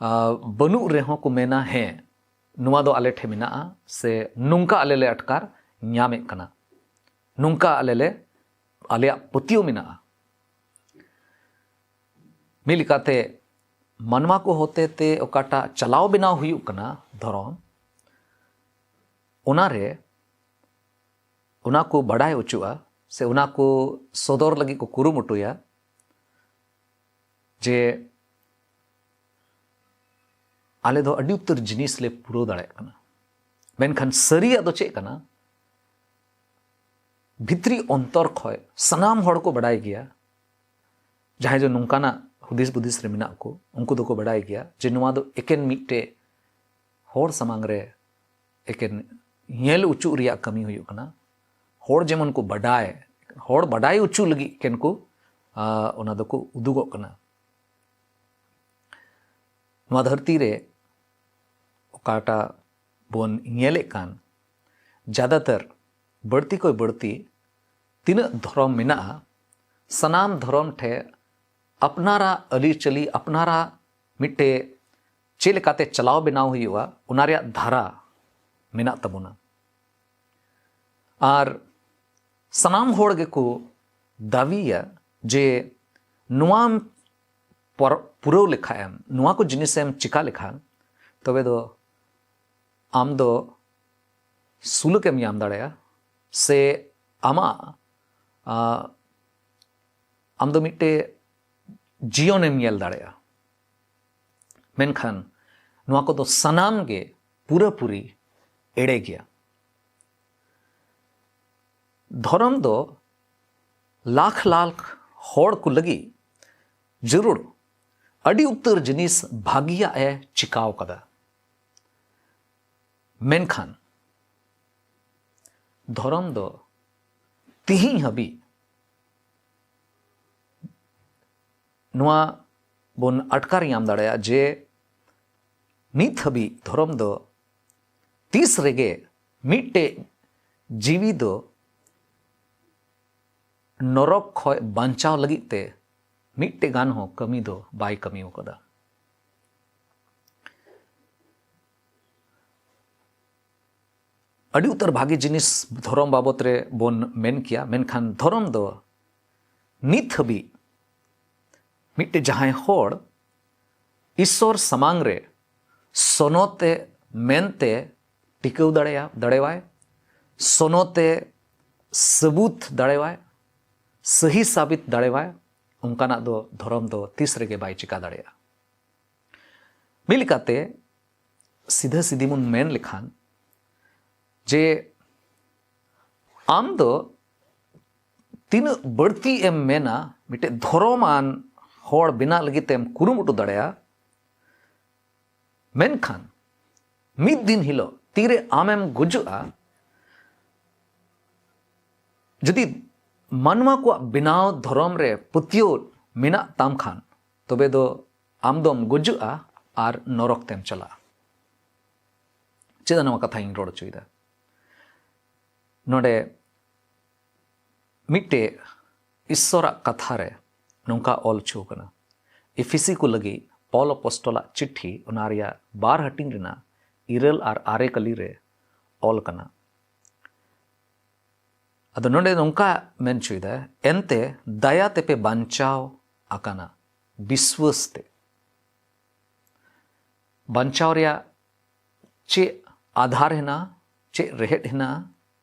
ᱟ, ᱵᱟᱹᱱᱩᱜ ᱨᱮᱦᱚᱸ ᱠᱚ ᱢᱮᱱᱟ, ᱦᱮᱸ, ᱱᱚᱣᱟ ᱫᱚ ᱟᱞᱮ ᱴᱷᱮᱱ ᱢᱮᱱᱟᱜᱼᱟ, ᱥᱮ ᱱᱚᱝᱠᱟ ᱟᱞᱮ ᱞᱮ ᱟᱴᱠᱟᱨ ᱧᱟᱢᱮᱫ ᱠᱟᱱᱟ, ᱱᱚᱝᱠᱟ ᱟᱞᱮ ᱞᱮ, ᱟᱞᱮᱭᱟᱜ ᱯᱟᱹᱛᱭᱟᱹᱣ ᱢᱮᱱᱟᱜᱼᱟ᱾ ᱢᱤᱫ ᱞᱮᱠᱟᱛᱮ ᱢᱟᱱᱣᱟ ᱠᱚ ᱦᱚᱛᱮ ᱛᱮ ᱚᱠᱟᱴᱟᱜ ᱪᱟᱞᱟᱣ ᱵᱮᱱᱟᱣ ᱦᱩᱭᱩᱜ ᱠᱟᱱᱟ ᱫᱷᱚᱨᱚᱢ, ᱚᱱᱟᱨᱮ ᱚᱱᱟ ᱠᱚ ᱵᱟᱰᱟᱭ ᱦᱚᱪᱚᱜᱼᱟ ᱥᱮ ᱚᱱᱟ ᱠᱚ ᱥᱚᱫᱚᱨ ᱞᱟᱹᱜᱤᱫ ᱠᱚ ᱠᱩᱨᱩᱢᱩᱴᱩᱭᱟ ᱡᱮ ᱟᱞᱮ ᱫᱚ ᱟᱹᱰᱤ ᱩᱛᱟᱹᱨ ᱡᱤᱱᱤᱥ ᱞᱮ ᱯᱩᱨᱟᱹᱣ ᱫᱟᱲᱮᱭᱟᱜ ᱠᱟᱱᱟ᱾ ᱢᱮᱱᱠᱷᱟᱱ ᱥᱟᱹᱨᱤᱭᱟᱜ ᱫᱚ ᱪᱮᱫ ᱠᱟᱱᱟ? ᱵᱷᱤᱛᱨᱤ ᱚᱱᱛᱚᱨ ᱠᱷᱚᱱ ᱥᱟᱱᱟᱢ ᱦᱚᱲ ᱠᱚ ᱵᱟᱰᱟᱭ ᱜᱮᱭᱟ, ᱡᱟᱦᱟᱸᱭ ᱫᱚ ᱱᱚᱝᱠᱟᱱᱟᱜ ᱦᱩᱫᱤᱥ ᱵᱩᱫᱤᱥ ᱨᱮ ᱢᱮᱱᱟᱜ ᱠᱚ, ᱩᱱᱠᱩ ᱫᱚᱠᱚ ᱵᱟᱰᱟᱭ ᱜᱮᱭᱟ ᱡᱮ ᱱᱚᱣᱟ ᱫᱚ ᱮᱠᱮᱱ ᱢᱤᱫᱴᱮᱡ ᱦᱚᱲ ᱥᱟᱢᱟᱝ ᱨᱮ ᱮᱠᱮᱱ ᱧᱮᱞ ᱚᱪᱚᱜ ᱨᱮᱭᱟᱜ ᱠᱟᱹᱢᱤ ᱦᱩᱭᱩᱜ ᱠᱟᱱᱟ᱾ ᱦᱚᱲ ᱡᱮᱢᱚᱱ ᱠᱚ ᱵᱟᱰᱟᱭ, ᱦᱚᱲ ᱵᱟᱰᱟᱭ ᱚᱪᱚ ᱞᱟᱹᱜᱤᱫ ᱮᱠᱮᱱ ᱠᱚ, ᱟ, ᱚᱱᱟ ᱫᱚᱠᱚ ᱩᱫᱩᱜᱚᱜ ᱠᱟᱱᱟ᱾ ᱱᱚᱣᱟ ᱫᱷᱟᱹᱨᱛᱤ ᱨᱮ ᱚᱠᱟᱴᱟᱜ ᱵᱚᱱ ᱧᱮᱞᱮᱫ ᱠᱟᱱ, ᱡᱟᱫᱟᱛᱟᱨ ᱵᱟᱹᱲᱛᱤ ᱠᱷᱚᱱ ᱵᱟᱹᱲᱛᱤ ᱛᱤᱱᱟᱹᱜ ᱫᱷᱚᱨᱚᱢ ᱢᱮᱱᱟᱜᱼᱟ, ᱥᱟᱱᱟᱢ ᱫᱷᱚᱨᱚᱢ ᱴᱷᱮᱱ ᱟᱯᱱᱟᱨᱟᱜ ᱟᱹᱨᱤᱪᱟᱹᱞᱤ, ᱟᱯᱱᱟᱨᱟᱜ ᱢᱤᱫᱴᱮᱡ ᱪᱮᱫ ᱞᱮᱠᱟᱛᱮ ᱪᱟᱞᱟᱣ ᱵᱮᱱᱟᱣ ᱦᱩᱭᱩᱜᱼᱟ, ᱚᱱᱟ ᱨᱮᱭᱟᱜ ᱫᱷᱟᱨᱟ ᱢᱮᱱᱟᱜ ᱛᱟᱵᱚᱱᱟ᱾ ᱟᱨ ᱥᱟᱱᱟᱢ ᱦᱚᱲ ᱜᱮᱠᱚ ᱫᱟᱹᱵᱤᱭᱟ ᱡᱮ ᱱᱚᱣᱟᱢ ᱯᱚᱨ-, ᱯᱩᱨᱟᱹᱣ ᱞᱮᱠᱷᱟᱱ, ᱱᱚᱣᱟ ᱠᱚ ᱡᱤᱱᱤᱥᱮᱢ ᱪᱤᱠᱟ ᱞᱮᱠᱷᱟᱱ, ᱛᱚᱵᱮ ᱫᱚ ᱟᱢ ᱫᱚ ᱥᱩᱞᱩᱠᱮᱢ ᱧᱟᱢ ᱫᱟᱲᱮᱭᱟᱜᱼᱟ, ᱥᱮ ᱟᱢᱟᱜ, ᱟ, ᱟᱢ ᱫᱚ ᱢᱤᱫᱴᱮᱡ ᱡᱤᱭᱚᱱᱮᱢ ᱧᱮᱞ ᱫᱟᱲᱮᱭᱟᱜᱼᱟ᱾ ᱢᱮᱱᱠᱷᱟᱱ ᱱᱚᱣᱟ ᱠᱚᱫᱚ ᱥᱟᱱᱟᱢ ᱜᱮ ᱯᱩᱨᱟᱹᱯᱩᱨᱤ ᱮᱲᱮ ᱜᱮᱭᱟ᱾ ᱫᱷᱚᱨᱚᱢ ᱫᱚ ᱞᱟᱠᱷ ᱞᱟᱠᱷ ᱦᱚᱲ ᱠᱚ ᱞᱟᱹᱜᱤᱫ ᱡᱟᱹᱨᱩᱲ ᱟᱹᱰᱤ ᱩᱛᱟᱹᱨ ᱡᱤᱱᱤᱥ ᱵᱷᱟᱹᱜᱤᱭᱟᱜ ᱮ ᱪᱤᱠᱟᱣ ᱠᱟᱫᱟ᱾ ᱢᱮᱱᱠᱷᱟᱱ ᱫᱷᱚᱨᱚᱢ ᱫᱚ ᱛᱤᱦᱤᱧ ᱦᱟᱹᱵᱤᱡ ᱱᱚᱣᱟ ᱵᱚᱱ ᱟᱴᱠᱟᱨ ᱧᱟᱢ ᱫᱟᱲᱮᱭᱟᱜᱼᱟ ᱡᱮ ᱱᱤᱛ ᱦᱟᱹᱵᱤᱡ ᱫᱷᱚᱨᱚᱢ ᱫᱚ ᱛᱤᱥ ᱨᱮᱜᱮ ᱢᱤᱫᱴᱮᱡ ᱡᱤᱣᱤ ᱫᱚ ᱱᱚᱨᱚᱠ ᱠᱷᱚᱡ ᱵᱟᱧᱪᱟᱣ ᱞᱟᱹᱜᱤᱫ ᱛᱮ ᱢᱤᱫᱴᱮᱡ ᱜᱟᱱ ᱦᱚᱸ ᱠᱟᱹᱢᱤ ᱫᱚ ᱵᱟᱭ ᱠᱟᱹᱢᱤ ᱟᱠᱟᱫᱟ᱾ ᱟᱹᱰᱤ ᱩᱛᱟᱹᱨ ᱵᱷᱟᱜᱮ ᱡᱤᱱᱤᱥ ᱫᱷᱚᱨᱚᱢ ᱵᱟᱵᱚᱛ ᱨᱮ ᱵᱚᱱ ᱢᱮᱱ ᱠᱮᱭᱟ, ᱢᱮᱱᱠᱷᱟᱱ ᱫᱷᱚᱨᱚᱢ ᱫᱚ ᱱᱤᱛ ᱦᱟᱹᱵᱤᱡ ᱢᱤᱫᱴᱮᱡ ᱡᱟᱦᱟᱸᱭ ᱦᱚᱲ ᱤᱥᱥᱚᱨ ᱥᱟᱢᱟᱝ ᱨᱮ ᱥᱚᱱᱚᱛᱮ ᱢᱮᱱᱛᱮ ᱴᱤᱠᱟᱹᱣ ᱫᱟᱲᱮᱭᱟ ᱫᱟᱲᱮᱣᱟᱭ, ᱥᱚᱱᱚᱛᱮ ᱥᱟᱹᱵᱩᱛ ᱫᱟᱲᱮᱣᱟᱭ, ᱥᱟᱹᱦᱤ ᱥᱟᱵᱤᱛ ᱫᱟᱲᱮᱣᱟᱭ, ᱚᱱᱠᱟᱱᱟᱜ ᱫᱚ ᱫᱷᱚᱨᱚᱢ ᱫᱚ ᱛᱤᱥ ᱨᱮᱜᱮ ᱵᱟᱭ ᱪᱤᱠᱟ ᱫᱟᱲᱮᱭᱟᱜᱼᱟ᱾ ᱢᱤᱫ ᱞᱮᱠᱟᱛᱮ ᱥᱤᱫᱷᱟᱹ ᱥᱤᱫᱷᱤ ᱵᱚᱱ ᱢᱮᱱ ᱞᱮᱠᱷᱟᱱ ᱡᱮ ᱟᱢ ᱫᱚ ᱛᱤᱱᱟᱹᱜ ᱵᱟᱹᱲᱛᱤ ᱮᱢ ᱢᱮᱱᱟ, ᱢᱤᱫᱴᱮᱡ ᱫᱷᱚᱨᱚᱢᱟᱱ ᱦᱚᱲ ᱵᱮᱱᱟᱜ ᱞᱟᱹᱜᱤᱫ ᱛᱮᱢ ᱠᱩᱨᱩᱢᱩᱴᱩ ᱫᱟᱲᱮᱭᱟᱜᱼᱟ, ᱢᱮᱱᱠᱷᱟᱱ ᱢᱤᱫ ᱫᱤᱱ ᱦᱤᱞᱳᱜ ᱛᱤᱨᱮ ᱟᱢᱮᱢ ᱜᱩᱡᱩᱜᱼᱟ, ᱡᱩᱫᱤ ᱢᱟᱱᱣᱟ ᱠᱚᱣᱟᱜ ᱵᱮᱱᱟᱣ ᱫᱷᱚᱨᱚᱢ ᱨᱮ ᱯᱟᱹᱛᱭᱟᱹᱣ ᱢᱮᱱᱟᱜ ᱛᱟᱢ ᱠᱷᱟᱱ, ᱛᱚᱵᱮ ᱫᱚ ᱟᱢ ᱫᱚᱢ ᱜᱩᱡᱩᱜᱼᱟ ᱟᱨ ᱱᱚᱨᱚᱠ ᱛᱮᱢ ᱪᱟᱞᱟᱜᱼᱟ᱾ ᱪᱮᱫᱟᱜ ᱱᱚᱣᱟ ᱠᱟᱛᱷᱟᱧ ᱨᱚᱲ ᱦᱚᱪᱚᱭᱮᱫᱟ? ᱱᱚᱰᱮ ᱢᱤᱫᱴᱮᱡ ᱤᱥᱥᱚᱨᱟᱜ ᱠᱟᱛᱷᱟ ᱨᱮ ᱱᱚᱝᱠᱟ ᱚᱞ ᱦᱚᱪᱚ ᱠᱟᱱᱟ, ᱮᱯᱷᱤᱥᱤ ᱠᱚ ᱞᱟᱹᱜᱤᱫ ᱯᱚᱞ ᱟᱯᱚᱥᱴᱚᱞᱟᱜ ᱪᱤᱴᱷᱤ, ᱚᱱᱟ ᱨᱮᱭᱟᱜ ᱵᱟᱨ ᱦᱟᱹᱴᱤᱧ ᱨᱮᱱᱟᱜ ᱤᱨᱟᱹᱞ ᱟᱨ ᱟᱨᱮ ᱠᱟᱹᱞᱤ ᱨᱮ ᱚᱞ ᱠᱟᱱᱟ᱾ ᱟᱫᱚ ᱱᱚᱰᱮ ᱱᱚᱝᱠᱟ ᱢᱮᱱ ᱦᱚᱪᱚᱭᱮᱫᱟ, ᱮᱱᱛᱮ ᱫᱟᱭᱟ ᱛᱮᱯᱮ ᱵᱟᱧᱪᱟᱣ ᱟᱠᱟᱱᱟ ᱵᱤᱥᱣᱟᱹᱥ ᱛᱮ᱾ ᱵᱟᱧᱪᱟᱣ ᱨᱮᱭᱟᱜ ᱪᱮᱫ ᱟᱫᱷᱟᱨ ᱦᱮᱱᱟᱜᱼᱟ? ᱪᱮᱫ ᱨᱮᱦᱮᱫ ᱦᱮᱱᱟᱜᱼᱟ?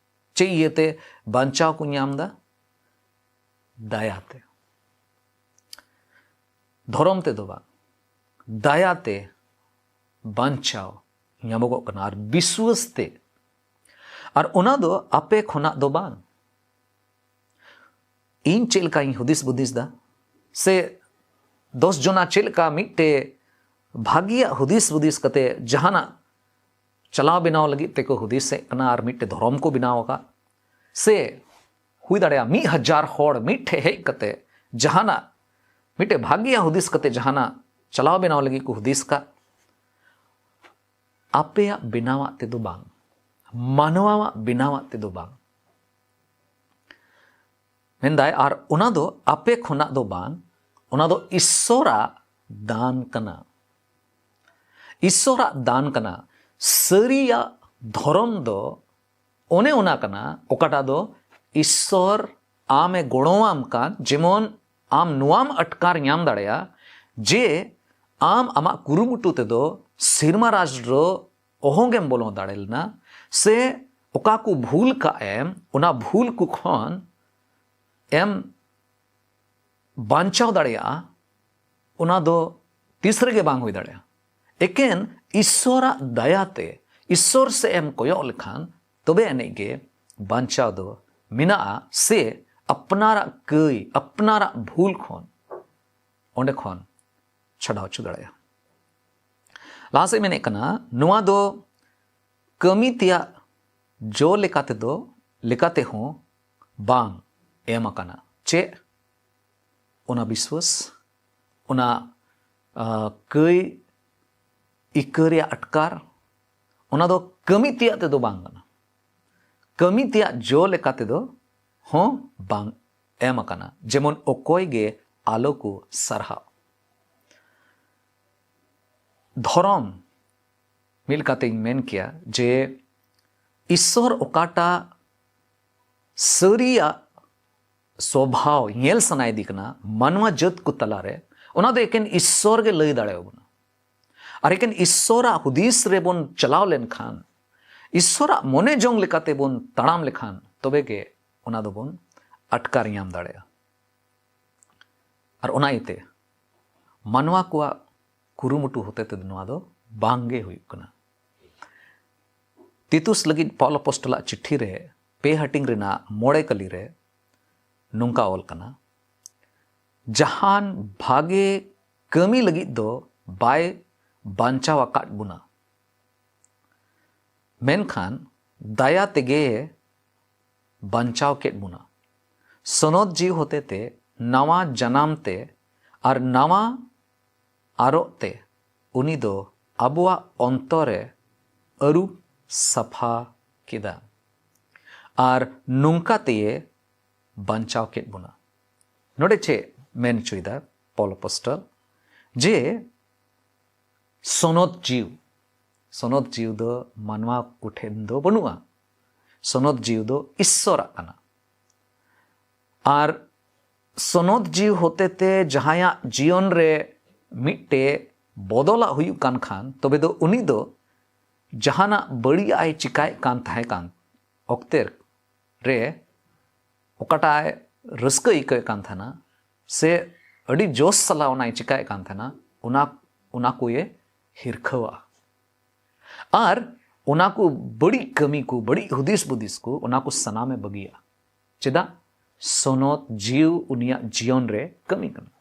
ᱪᱮᱫ ᱤᱭᱟᱹᱛᱮ ᱵᱟᱧᱪᱟᱣ ᱠᱚ ᱧᱟᱢ ᱮᱫᱟ? ᱫᱟᱭᱟᱛᱮ᱾ ᱫᱷᱚᱨᱚᱢ ᱛᱮᱫᱚ ᱵᱟᱝ, ᱫᱟᱭᱟᱛᱮ ᱵᱟᱧᱪᱟᱣ ᱧᱟᱢᱚᱜᱚᱜ ᱠᱟᱱᱟ ᱟᱨ ᱵᱤᱥᱣᱟᱹᱥ ᱛᱮ᱾ ᱟᱨ ᱚᱱᱟ ᱫᱚ ᱟᱯᱮ ᱠᱷᱚᱱᱟᱜ ᱫᱚ ᱵᱟᱝ᱾ ᱤᱧ ᱪᱮᱫ ᱞᱮᱠᱟᱧ ᱦᱩᱫᱤᱥ ᱵᱩᱫᱤᱥ ᱫᱟ, ᱥᱮ ᱫᱚᱥ ᱡᱚᱱᱟ ᱪᱮᱫ ᱞᱮᱠᱟ ᱢᱤᱫᱴᱮᱡ ᱵᱷᱟᱹᱜᱤᱭᱟᱜ ᱦᱩᱫᱤᱥ ᱵᱩᱫᱤᱥ ᱠᱟᱛᱮ ᱡᱟᱦᱟᱱᱟᱜ ᱪᱟᱞᱟᱣ ᱵᱮᱱᱟᱣ ᱞᱟᱹᱜᱤᱫ ᱛᱮᱠᱚ ᱦᱩᱫᱤᱥᱮᱫ ᱠᱟᱱᱟ ᱟᱨ ᱢᱤᱫᱴᱮᱡ ᱫᱷᱚᱨᱚᱢ ᱠᱚ ᱵᱮᱱᱟᱣ ᱟᱠᱟᱫ, ᱥᱮ ᱦᱩᱭ ᱫᱟᱲᱮᱭᱟᱜᱼᱟ ᱢᱤᱫ ᱦᱟᱡᱟᱨ ᱦᱚᱲ ᱢᱤᱫ ᱴᱷᱮᱡ ᱦᱮᱡ ᱠᱟᱛᱮ ᱡᱟᱦᱟᱱᱟᱜ ᱢᱤᱫᱴᱮᱡ ᱵᱷᱟᱜᱮᱭᱟᱜ ᱦᱩᱫᱤᱥ ᱠᱟᱛᱮ ᱡᱟᱦᱟᱱᱟᱜ ᱪᱟᱞᱟᱣ ᱵᱮᱱᱟᱣ ᱞᱟᱹᱜᱤᱫ ᱠᱚ ᱦᱩᱫᱤᱥ ᱠᱟᱜ, ᱟᱯᱮᱭᱟᱜ ᱵᱮᱱᱟᱣᱟᱜ ᱛᱮᱫᱚ ᱵᱟᱝ, ᱢᱟᱱᱣᱟᱣᱟᱜ ᱵᱮᱱᱟᱣᱟᱜ ᱛᱮᱫᱚ ᱵᱟᱝ᱾ ᱢᱮᱱᱫᱟᱭ, ᱟᱨ ᱚᱱᱟ ᱫᱚ ᱟᱯᱮ ᱠᱷᱚᱱᱟᱜ ᱫᱚ ᱵᱟᱝ, ᱚᱱᱟ ᱫᱚ ᱤᱥᱥᱚᱨᱟᱜ ᱫᱟᱱ ᱠᱟᱱᱟ᱾ ᱤᱥᱥᱚᱨᱟᱜ ᱫᱟᱱ ᱠᱟᱱᱟ᱾ ᱥᱟᱹᱨᱤᱭᱟᱜ ᱫᱷᱚᱨᱚᱢ ᱫᱚ ᱚᱱᱮ ᱚᱱᱟ ᱠᱟᱱᱟ, ᱚᱠᱟᱴᱟᱜ ᱫᱚ ᱤᱥᱥᱚᱨ ᱟᱢᱮ ᱜᱚᱲᱚᱣᱟᱢ ᱠᱟᱱ, ᱡᱮᱢᱚᱱ ᱟᱢ ᱱᱚᱣᱟᱢ ᱟᱴᱠᱟᱨ ᱧᱟᱢ ᱫᱟᱲᱮᱭᱟᱜᱼᱟ ᱡᱮ ᱟᱢ ᱟᱢᱟᱜ ᱠᱩᱨᱩᱢᱩᱴᱩ ᱛᱮᱫᱚ ᱥᱮᱨᱢᱟ ᱨᱟᱡᱽ ᱨᱮ ᱚᱦᱚᱸᱜᱮᱢ ᱵᱚᱞᱚ ᱫᱟᱲᱮ ᱞᱮᱱᱟ, ᱥᱮ ᱚᱠᱟ ᱠᱚ ᱵᱷᱩᱞ ᱠᱟᱜ ᱮᱢ, ᱚᱱᱟ ᱵᱷᱩᱞ ᱠᱚ ᱠᱷᱚᱱ ᱮᱢ ᱵᱟᱧᱪᱟᱣ ᱫᱟᱲᱮᱭᱟᱜᱼᱟ, ᱚᱱᱟ ᱫᱚ ᱛᱤᱥ ᱨᱮᱜᱮ ᱵᱟᱝ ᱦᱩᱭ ᱫᱟᱲᱮᱭᱟᱜᱼᱟ᱾ ᱮᱠᱮᱱ ᱤᱥᱥᱚᱨᱟᱜ ᱫᱟᱭᱟᱛᱮ, ᱤᱥᱥᱚᱨ ᱥᱮᱫ ᱮᱢ ᱠᱚᱭᱚᱜ ᱞᱮᱠᱷᱟᱱ, ᱛᱚᱵᱮ ᱟᱹᱱᱤᱡ ᱜᱮ ᱵᱟᱧᱪᱟᱣ ᱫᱚ ᱢᱮᱱᱟᱜᱼᱟ, ᱥᱮ ᱟᱯᱱᱟᱨᱟᱜ ᱠᱟᱹᱭ, ᱟᱯᱱᱟᱨᱟᱜ ᱵᱷᱩᱞ ᱠᱷᱚᱱ ᱚᱸᱰᱮ ᱠᱷᱚᱱ ᱪᱷᱟᱰᱟᱣ ᱦᱚᱪᱚ ᱫᱟᱲᱮᱭᱟᱜᱼᱟ᱾ ᱞᱟᱦᱟ ᱥᱮᱫ ᱢᱮᱱᱮᱫ ᱠᱟᱱᱟ, ᱱᱚᱣᱟ ᱫᱚ ᱠᱟᱹᱢᱤ ᱛᱮᱭᱟᱜ ᱡᱚ ᱞᱮᱠᱟ ᱛᱮᱫᱚ, ᱞᱮᱠᱟ ᱛᱮᱦᱚᱸ ᱵᱟᱝ ᱮᱢ ᱟᱠᱟᱱᱟ᱾ ᱪᱮᱫ? ᱚᱱᱟ ᱵᱤᱥᱣᱟᱹᱥ, ᱚᱱᱟ, ᱟ, ᱠᱟᱹᱭ ᱤᱠᱟᱹ ᱨᱮᱭᱟᱜ ᱟᱴᱠᱟᱨ, ᱚᱱᱟ ᱫᱚ ᱠᱟᱹᱢᱤ ᱛᱮᱭᱟᱜ ᱛᱮᱫᱚ ᱵᱟᱝ ᱠᱟᱱᱟ᱾ ᱠᱟᱹᱢᱤ ᱛᱮᱭᱟᱜ ᱡᱚ ᱞᱮᱠᱟ ᱛᱮᱫᱚ ᱦᱚᱸ ᱵᱟᱝ ᱮᱢ ᱟᱠᱟᱱᱟ, ᱡᱮᱢᱚᱱ ᱚᱠᱚᱭ ᱜᱮ ᱟᱞᱚ ᱠᱚ ᱥᱟᱨᱦᱟᱣ᱾ ᱫᱷᱚᱨᱚᱢ ᱢᱤᱫ ᱞᱮᱠᱟᱛᱮᱧ ᱢᱮᱱ ᱠᱮᱭᱟ ᱡᱮ ᱤᱥᱥᱚᱨ ᱚᱠᱟᱴᱟᱜ ᱥᱟᱹᱨᱤᱭᱟᱜ ᱥᱚᱵᱷᱟᱣ ᱧᱮᱞ ᱥᱟᱱᱟᱭᱮᱫᱤ ᱠᱟᱱᱟ ᱢᱟᱱᱣᱟ ᱡᱟᱹᱛ ᱠᱚ ᱛᱟᱞᱟᱨᱮ, ᱚᱱᱟ ᱫᱚ ᱮᱠᱮᱱ ᱤᱥᱥᱚᱨ ᱜᱮ ᱞᱟᱹᱭ ᱫᱟᱲᱮᱭᱟᱵᱚᱱᱟ᱾ ᱟᱨ ᱮᱠᱮᱱ ᱤᱥᱥᱚᱨᱟᱜ ᱦᱩᱫᱤᱥ ᱨᱮᱵᱚᱱ ᱪᱟᱞᱟᱣ ᱞᱮᱱᱠᱷᱟᱱ, ᱤᱥᱥᱚᱨᱟᱜ ᱢᱚᱱᱮ ᱡᱚᱝ ᱞᱮᱠᱟᱛᱮ ᱵᱚᱱ ᱛᱟᱲᱟᱢ ᱞᱮᱠᱷᱟᱱ, ᱛᱚᱵᱮ ᱜᱮ ᱚᱱᱟ ᱫᱚᱵᱚᱱ ᱟᱴᱠᱟᱨ ᱧᱟᱢ ᱫᱟᱲᱮᱭᱟᱜᱼᱟ᱾ ᱟᱨ ᱚᱱᱟ ᱤᱭᱟᱹᱛᱮ ᱢᱟᱱᱣᱟ ᱠᱚᱣᱟᱜ ᱠᱩᱨᱩᱢᱩᱴᱩ ᱦᱚᱛᱮ ᱛᱮᱫᱚ ᱱᱚᱣᱟ ᱫᱚ ᱵᱟᱝ ᱜᱮ ᱦᱩᱭᱩᱜ ᱠᱟᱱᱟ᱾ ᱛᱤᱛᱩᱥ ᱞᱟᱹᱜᱤᱫ ᱯᱟᱣᱞᱚ ᱟᱯᱚᱥᱴᱚᱞᱟᱜ ᱪᱤᱴᱷᱤ ᱨᱮ ᱯᱮ ᱦᱟᱹᱴᱤᱧ ᱨᱮᱱᱟᱜ ᱢᱚᱬᱮ ᱠᱟᱹᱞᱤ ᱨᱮ ᱱᱚᱝᱠᱟ ᱚᱞ ᱠᱟᱱᱟ, ᱡᱟᱦᱟᱱ ᱵᱷᱟᱜᱮ ᱠᱟᱹᱢᱤ ᱞᱟᱹᱜᱤᱫ ᱫᱚ ᱵᱟᱭ ᱵᱟᱧᱪᱟᱣ ᱟᱠᱟᱫ ᱵᱚᱱᱟ, ᱢᱮᱱᱠᱷᱟᱱ ᱫᱟᱭᱟ ᱛᱮᱜᱮ ᱵᱟᱧᱪᱟᱣ ᱠᱮᱫ ᱵᱚᱱᱟ᱾ ᱥᱚᱱᱚᱛ ᱡᱤᱣᱤ ᱦᱚᱛᱮᱛᱮ ᱱᱟᱣᱟ ᱡᱟᱱᱟᱢ ᱛᱮ ᱟᱨ ᱱᱟᱣᱟ ᱟᱨᱚᱜ ᱛᱮ ᱩᱱᱤ ᱫᱚ ᱟᱵᱚᱣᱟᱜ ᱚᱱᱛᱚᱨᱮ ᱟᱹᱨᱩᱵ ᱥᱟᱯᱷᱟ ᱠᱮᱫᱟ ᱟᱨ ᱱᱚᱝᱠᱟ ᱛᱮᱭᱮ ᱵᱟᱧᱪᱟᱣ ᱠᱮᱫ ᱵᱚᱱᱟ᱾ ᱱᱚᱰᱮ ᱪᱮᱫ ᱢᱮᱱ ᱦᱚᱪᱚᱭᱮᱫᱟ ᱯᱚᱞ ᱟᱯᱚᱥᱴᱚᱞ? ᱡᱮ ᱥᱚᱱᱚᱛ ᱡᱤᱣ, ᱥᱚᱱᱚᱛ ᱡᱤᱣ ᱫᱚ ᱢᱟᱱᱣᱟ ᱠᱚᱴᱷᱮᱱ ᱫᱚ ᱵᱟᱹᱱᱩᱜᱼᱟ᱾ ᱥᱚᱱᱚᱛ ᱡᱤᱣ ᱫᱚ ᱤᱥᱥᱚᱨᱟᱜ ᱠᱟᱱᱟ᱾ ᱟᱨ ᱥᱚᱱᱚᱛ ᱡᱤᱣ ᱦᱚᱛᱮᱛᱮ ᱡᱟᱦᱟᱸᱭᱟᱜ ᱡᱤᱭᱚᱱ ᱨᱮ ᱢᱤᱫᱴᱮᱡ ᱵᱚᱫᱚᱞᱟᱜ ᱦᱩᱭᱩᱜ ᱠᱟᱱ ᱠᱷᱟᱱ, ᱛᱚᱵᱮ ᱫᱚ ᱩᱱᱤ ᱫᱚ ᱡᱟᱦᱟᱱᱟᱜ ᱵᱟᱹᱲᱤᱡ ᱟᱭ ᱪᱤᱠᱟᱭᱮᱫ ᱠᱟᱱ ᱛᱟᱦᱮᱸ ᱠᱟᱱ ᱚᱠᱛᱮ ᱨᱮ, ᱚᱠᱟᱴᱟᱜ ᱨᱟᱹᱥᱠᱟᱹ ᱟᱹᱭᱠᱟᱹᱣᱮᱫ ᱠᱟᱱ ᱛᱟᱦᱮᱱᱟ ᱥᱮ ᱟᱹᱰᱤ ᱡᱳᱥ ᱥᱟᱞᱟᱜ ᱚᱱᱟᱭ ᱪᱤᱠᱟᱭᱮᱫ ᱠᱟᱱ ᱛᱟᱦᱮᱱᱟ, ᱚᱱᱟ, ᱚᱱᱟ ᱠᱚᱭᱮ ᱦᱤᱨᱠᱷᱟᱹᱣᱟᱜᱼᱟ᱾ ᱟᱨ ᱚᱱᱟ ᱠᱚ ᱵᱟᱹᱲᱤᱡ ᱠᱟᱹᱢᱤ ᱠᱚ, ᱵᱟᱹᱲᱤᱡ ᱦᱩᱫᱤᱥ ᱵᱩᱫᱤᱥ ᱠᱚ, ᱚᱱᱟ ᱠᱚ ᱥᱟᱱᱟᱢᱮ ᱵᱟᱹᱜᱤᱭᱟᱜᱼᱟ᱾ ᱪᱮᱫᱟᱜ? ᱥᱚᱱᱚᱛ ᱡᱤᱣ ᱩᱱᱤᱭᱟᱜ ᱡᱤᱭᱚᱱ ᱨᱮ ᱠᱟᱹᱢᱤ ᱠᱟᱱᱟ᱾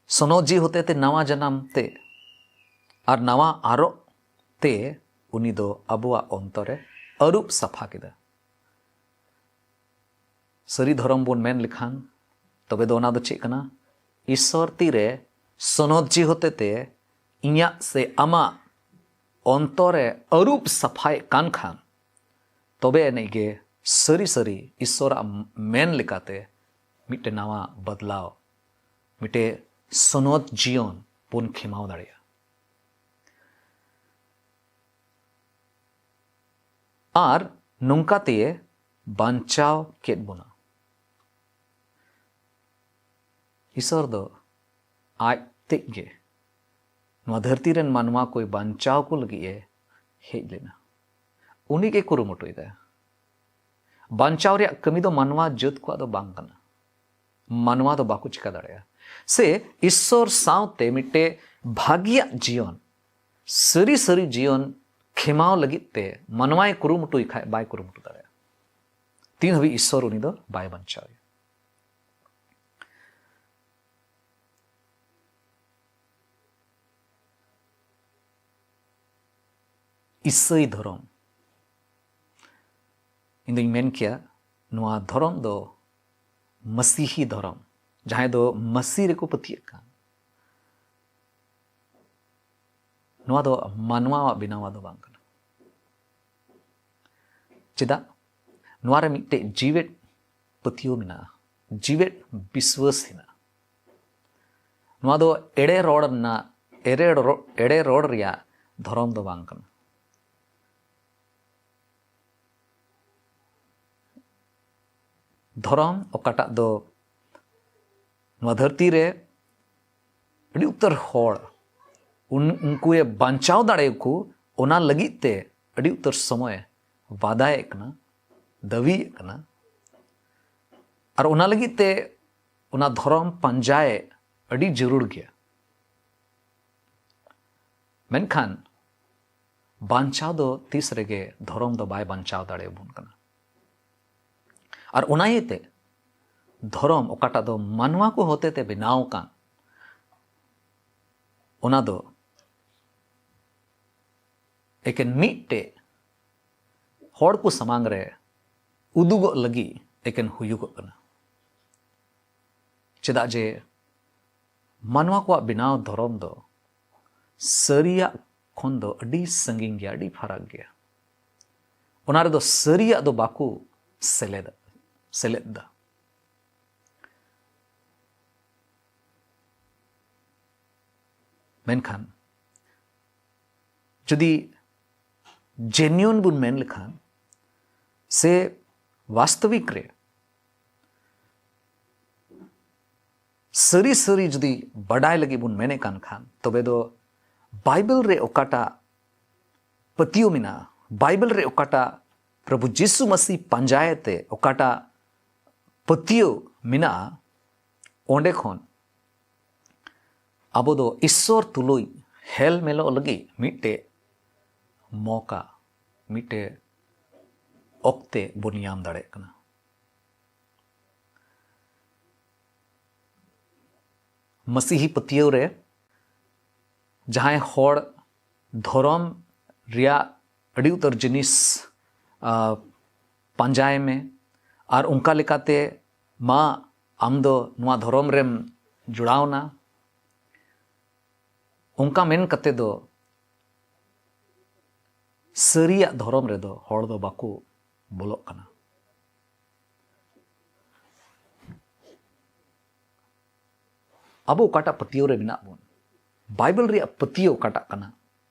ᱥᱚᱱᱚᱛ ᱡᱤᱣ ᱦᱚᱛᱮᱛᱮ ᱱᱟᱣᱟ ᱡᱟᱱᱟᱢ ᱛᱮ ᱟᱨ ᱱᱟᱣᱟ ᱟᱨᱚᱜ ᱛᱮ ᱩᱱᱤ ᱫᱚ ᱟᱵᱚᱣᱟᱜ ᱚᱱᱛᱚᱨᱮ ᱟᱹᱨᱩᱵ ᱥᱟᱯᱷᱟ ᱠᱮᱫᱟ᱾ ᱥᱟᱹᱨᱤ ᱫᱷᱚᱨᱚᱢ ᱵᱚᱱ ᱢᱮᱱ ᱞᱮᱠᱷᱟᱱ, ᱛᱚᱵᱮ ᱫᱚ ᱚᱱᱟ ᱫᱚ ᱪᱮᱫ ᱠᱟᱱᱟ? ᱤᱥᱥᱚᱨ ᱛᱤᱨᱮ ᱥᱚᱱᱚᱛ ᱡᱤᱣ ᱦᱚᱛᱮᱛᱮ ᱤᱧᱟᱹᱜ ᱥᱮ ᱟᱢᱟᱜ ᱚᱱᱛᱚᱨᱮ ᱟᱹᱨᱩᱵ ᱥᱟᱯᱷᱟᱭᱮᱫ ᱠᱟᱱ ᱠᱷᱟᱱ, ᱛᱚᱵᱮ ᱮᱱᱮᱡ ᱜᱮ ᱥᱟᱹᱨᱤ ᱥᱟᱹᱨᱤ ᱤᱥᱥᱚᱨᱟᱜ ᱢᱮᱱ ᱞᱮᱠᱟᱛᱮ ᱢᱤᱫᱴᱮᱱ ᱱᱟᱣᱟ ᱵᱟᱫᱞᱟᱣ, ᱢᱤᱫᱴᱮᱱ ᱥᱚᱱᱚᱛ ᱡᱤᱭᱚᱱ ᱵᱚᱱ ᱠᱷᱮᱢᱟᱣ ᱫᱟᱲᱮᱭᱟᱜᱼᱟ᱾ ᱟᱨ ᱱᱚᱝᱠᱟ ᱛᱮᱭᱮ ᱵᱟᱧᱪᱟᱣ ᱠᱮᱫ ᱵᱚᱱᱟ᱾ ᱤᱥᱥᱚᱨ ᱫᱚ ᱟᱡ ᱛᱮᱡ ᱜᱮ ᱱᱚᱣᱟ ᱫᱷᱟᱹᱨᱛᱤ ᱨᱮᱱ ᱢᱟᱱᱣᱟ ᱠᱚᱭ ᱵᱟᱧᱪᱟᱣ ᱠᱚ ᱞᱟᱹᱜᱤᱫ ᱮ ᱦᱮᱡ ᱞᱮᱱᱟ᱾ ᱩᱱᱤ ᱜᱮ ᱠᱩᱨᱩᱢᱩᱴᱩᱭᱮᱫᱟ᱾ ᱵᱟᱧᱪᱟᱣ ᱨᱮᱭᱟᱜ ᱠᱟᱹᱢᱤ ᱫᱚ ᱢᱟᱱᱣᱟ ᱡᱟᱹᱛ ᱠᱚᱣᱟᱜ ᱫᱚ ᱵᱟᱝ ᱠᱟᱱᱟ᱾ ᱢᱟᱱᱣᱟ ᱫᱚ ᱵᱟᱠᱚ ᱪᱤᱠᱟ ᱫᱟᱲᱮᱭᱟᱜᱼᱟ᱾ ᱥᱮ ᱤᱥᱥᱚᱨ ᱥᱟᱶᱛᱮ ᱢᱤᱫᱴᱮᱡ ᱵᱷᱟᱹᱜᱤᱭᱟᱜ ᱡᱤᱭᱚᱱ, ᱥᱟᱹᱨᱤ ᱥᱟᱹᱨᱤ ᱡᱤᱭᱚᱱ ᱠᱷᱮᱢᱟᱣ ᱞᱟᱹᱜᱤᱫ ᱛᱮ ᱢᱟᱱᱣᱟᱭ ᱠᱩᱨᱩᱢᱩᱴᱩᱭ ᱠᱷᱟᱡ ᱵᱟᱭ ᱠᱩᱨᱩᱢᱩᱴᱩ ᱫᱟᱲᱮᱭᱟᱜᱼᱟ᱾ ᱛᱤᱱ ᱦᱟᱹᱵᱤᱡ ᱤᱥᱥᱚᱨ ᱩᱱᱤ ᱫᱚ ᱵᱟᱭ ᱵᱟᱧᱪᱟᱣᱮᱭᱟ᱾ ᱤᱥᱟᱹᱭ ᱫᱷᱚᱨᱚᱢ᱾ ᱤᱧ ᱫᱩᱧ ᱢᱮᱱ ᱠᱮᱭᱟ, ᱱᱚᱣᱟ ᱫᱷᱚᱨᱚᱢ ᱫᱚ ᱢᱟᱥᱤᱦᱤ ᱫᱷᱚᱨᱚᱢ, ᱡᱟᱦᱟᱸᱭ ᱫᱚ ᱢᱟᱹᱥᱤ ᱨᱮᱠᱚ ᱯᱟᱹᱛᱭᱟᱹᱜ ᱠᱟᱱ, ᱱᱚᱣᱟ ᱫᱚ ᱢᱟᱱᱣᱟᱣᱟᱜ ᱵᱮᱱᱟᱣᱟᱜ ᱫᱚ ᱵᱟᱝ ᱠᱟᱱᱟ᱾ ᱪᱮᱫᱟᱜ? ᱱᱚᱣᱟ ᱨᱮ ᱢᱤᱫᱴᱮᱡ ᱡᱤᱣᱮᱫ ᱯᱟᱹᱛᱭᱟᱹᱣ ᱢᱮᱱᱟᱜᱼᱟ, ᱡᱤᱣᱮᱫ ᱵᱤᱥᱣᱟᱹᱥ ᱦᱮᱱᱟᱜᱼᱟ᱾ ᱱᱚᱣᱟ ᱫᱚ ᱮᱲᱮ ᱨᱚᱲ ᱨᱮᱱᱟᱜ, ᱮᱲᱮ ᱨᱚ-, ᱮᱲᱮ ᱨᱚᱲ ᱨᱮᱭᱟᱜ ᱫᱷᱚᱨᱚᱢ ᱫᱚ ᱵᱟᱝ ᱠᱟᱱᱟ᱾ ᱫᱷᱚᱨᱚᱢ ᱚᱠᱟᱴᱟᱜ ᱫᱚ ᱱᱚᱣᱟ ᱫᱷᱟᱹᱨᱛᱤ ᱨᱮ ᱟᱹᱰᱤ ᱩᱛᱟᱹᱨ ᱦᱚᱲ ᱩᱱ-, ᱩᱱᱠᱩᱭᱮ ᱵᱟᱧᱪᱟᱣ ᱫᱟᱲᱮᱭᱟᱠᱚ, ᱚᱱᱟ ᱞᱟᱹᱜᱤᱫ ᱛᱮ ᱟᱹᱰᱤ ᱩᱛᱟᱹᱨ ᱥᱚᱢᱚᱭ ᱵᱟᱫᱟᱭᱮᱫ ᱠᱟᱱᱟ, ᱫᱟᱹᱵᱤᱭᱮᱫ ᱠᱟᱱᱟ᱾ ᱟᱨ ᱚᱱᱟ ᱞᱟᱹᱜᱤᱫ ᱛᱮ ᱚᱱᱟ ᱫᱷᱚᱨᱚᱢ ᱯᱟᱸᱡᱟᱭ ᱟᱹᱰᱤ ᱡᱟᱹᱨᱩᱲ ᱜᱮᱭᱟ᱾ ᱢᱮᱱᱠᱷᱟᱱ ᱵᱟᱧᱪᱟᱣ ᱫᱚ ᱛᱤᱥ ᱨᱮᱜᱮ ᱫᱷᱚᱨᱚᱢ ᱫᱚ ᱵᱟᱭ ᱵᱟᱧᱪᱟᱣ ᱫᱟᱲᱮᱭᱟᱵᱚᱱ ᱠᱟᱱᱟ᱾ ᱟᱨ ᱚᱱᱟ ᱤᱭᱟᱹᱛᱮ ᱫᱷᱚᱨᱚᱢ ᱚᱠᱟᱴᱟᱜ ᱫᱚ ᱢᱟᱱᱣᱟ ᱠᱚ ᱦᱚᱛᱮᱛᱮ ᱵᱮᱱᱟᱣ ᱟᱠᱟᱱ, ᱚᱱᱟ ᱫᱚ ᱮᱠᱮᱱ ᱢᱤᱫᱴᱮᱡ ᱦᱚᱲ ᱠᱚ ᱥᱟᱢᱟᱝ ᱨᱮ ᱩᱫᱩᱜᱚᱜ ᱞᱟᱹᱜᱤᱫ ᱮᱠᱮᱱ ᱦᱩᱭᱩᱜᱚᱜ ᱠᱟᱱᱟ᱾ ᱪᱮᱫᱟᱜ ᱡᱮ ᱢᱟᱱᱣᱟ ᱠᱚᱣᱟᱜ ᱵᱮᱱᱟᱣ ᱫᱷᱚᱨᱚᱢ ᱫᱚ ᱥᱟᱹᱨᱤᱭᱟᱜ ᱠᱷᱚᱱ ᱫᱚ ᱟᱹᱰᱤ ᱥᱟᱺᱜᱤᱧ ᱜᱮᱭᱟ, ᱟᱹᱰᱤ ᱯᱷᱟᱨᱟᱠ ᱜᱮᱭᱟ᱾ ᱚᱱᱟ ᱨᱮᱫᱚ ᱥᱟᱹᱨᱤᱭᱟᱜ ᱫᱚ ᱵᱟᱠᱚ ᱥᱮᱞᱮᱫ, ᱥᱮᱞᱮᱫ ᱫᱟ᱾ ᱢᱮᱱᱠᱷᱟᱱ ᱡᱩᱫᱤ ᱡᱮᱱᱩᱭᱤᱱ ᱵᱚᱱ ᱢᱮᱱ ᱞᱮᱠᱷᱟᱱ ᱥᱮ ᱵᱟᱥᱛᱚᱵᱤᱠ ᱨᱮ ᱥᱟᱹᱨᱤ ᱥᱟᱹᱨᱤ ᱡᱩᱫᱤ ᱵᱟᱰᱟᱭ ᱞᱟᱹᱜᱤᱫ ᱵᱚᱱ ᱢᱮᱱᱮᱫ ᱠᱟᱱ ᱠᱷᱟᱱ, ᱛᱚᱵᱮ ᱫᱚ ᱵᱟᱭᱵᱮᱞ ᱨᱮ ᱚᱠᱟᱴᱟᱜ ᱯᱟᱹᱛᱭᱟᱹᱣ ᱢᱮᱱᱟᱜᱼᱟ, ᱵᱟᱭᱵᱮᱞ ᱨᱮ ᱚᱠᱟᱴᱟᱜ ᱯᱨᱚᱵᱷᱩ ᱡᱤᱥᱩ ᱢᱟᱹᱥᱤ ᱯᱟᱸᱡᱟᱭᱮ ᱛᱮ ᱚᱠᱟᱴᱟᱜ ᱯᱟᱹᱛᱭᱟᱹᱣ ᱢᱮᱱᱟᱜᱼᱟ, ᱚᱸᱰᱮ ᱠᱷᱚᱱ ᱟᱵᱚ ᱫᱚ ᱤᱥᱥᱚᱨ ᱛᱩᱞᱩᱡ ᱦᱮᱞ ᱢᱮᱞᱚᱜ ᱞᱟᱹᱜᱤᱫ ᱢᱤᱫᱴᱮᱡ ᱢᱚᱠᱟ, ᱢᱤᱫᱴᱮᱡ ᱚᱠᱛᱮ ᱵᱚᱱ ᱧᱟᱢ ᱫᱟᱲᱮᱭᱟᱜ ᱠᱟᱱᱟ᱾ ᱢᱟᱹᱥᱤᱦᱤ ᱯᱟᱹᱛᱭᱟᱹᱣ ᱨᱮ ᱡᱟᱦᱟᱸᱭ ᱦᱚᱲ ᱫᱷᱚᱨᱚᱢ ᱨᱮᱭᱟᱜ ᱟᱹᱰᱤ ᱩᱛᱟᱹᱨ ᱡᱤᱱᱤᱥ, ᱟ, ᱯᱟᱸᱡᱟᱭ ᱢᱮ ᱟᱨ ᱚᱱᱠᱟ ᱞᱮᱠᱟᱛᱮ ᱢᱟ ᱟᱢ ᱫᱚ ᱱᱚᱣᱟ ᱫᱷᱚᱨᱚᱢ ᱨᱮᱢ ᱡᱚᱲᱟᱣᱱᱟ, ᱚᱱᱠᱟ ᱢᱮᱱ ᱠᱟᱛᱮ ᱫᱚ ᱥᱟᱹᱨᱤᱭᱟᱜ ᱫᱷᱚᱨᱚᱢ ᱨᱮᱫᱚ ᱦᱚᱲ ᱫᱚ ᱵᱟᱠᱚ ᱵᱚᱞᱚᱜ ᱠᱟᱱᱟ᱾ ᱟᱵᱚ ᱚᱠᱟᱴᱟᱜ ᱯᱟᱹᱛᱭᱟᱹᱣ ᱨᱮ ᱢᱮᱱᱟᱜ ᱵᱚᱱ, ᱵᱟᱭᱵᱮᱞ ᱨᱮᱭᱟᱜ ᱯᱟᱹᱛᱭᱟᱹᱣ ᱚᱠᱟᱴᱟᱜ ᱠᱟᱱᱟ,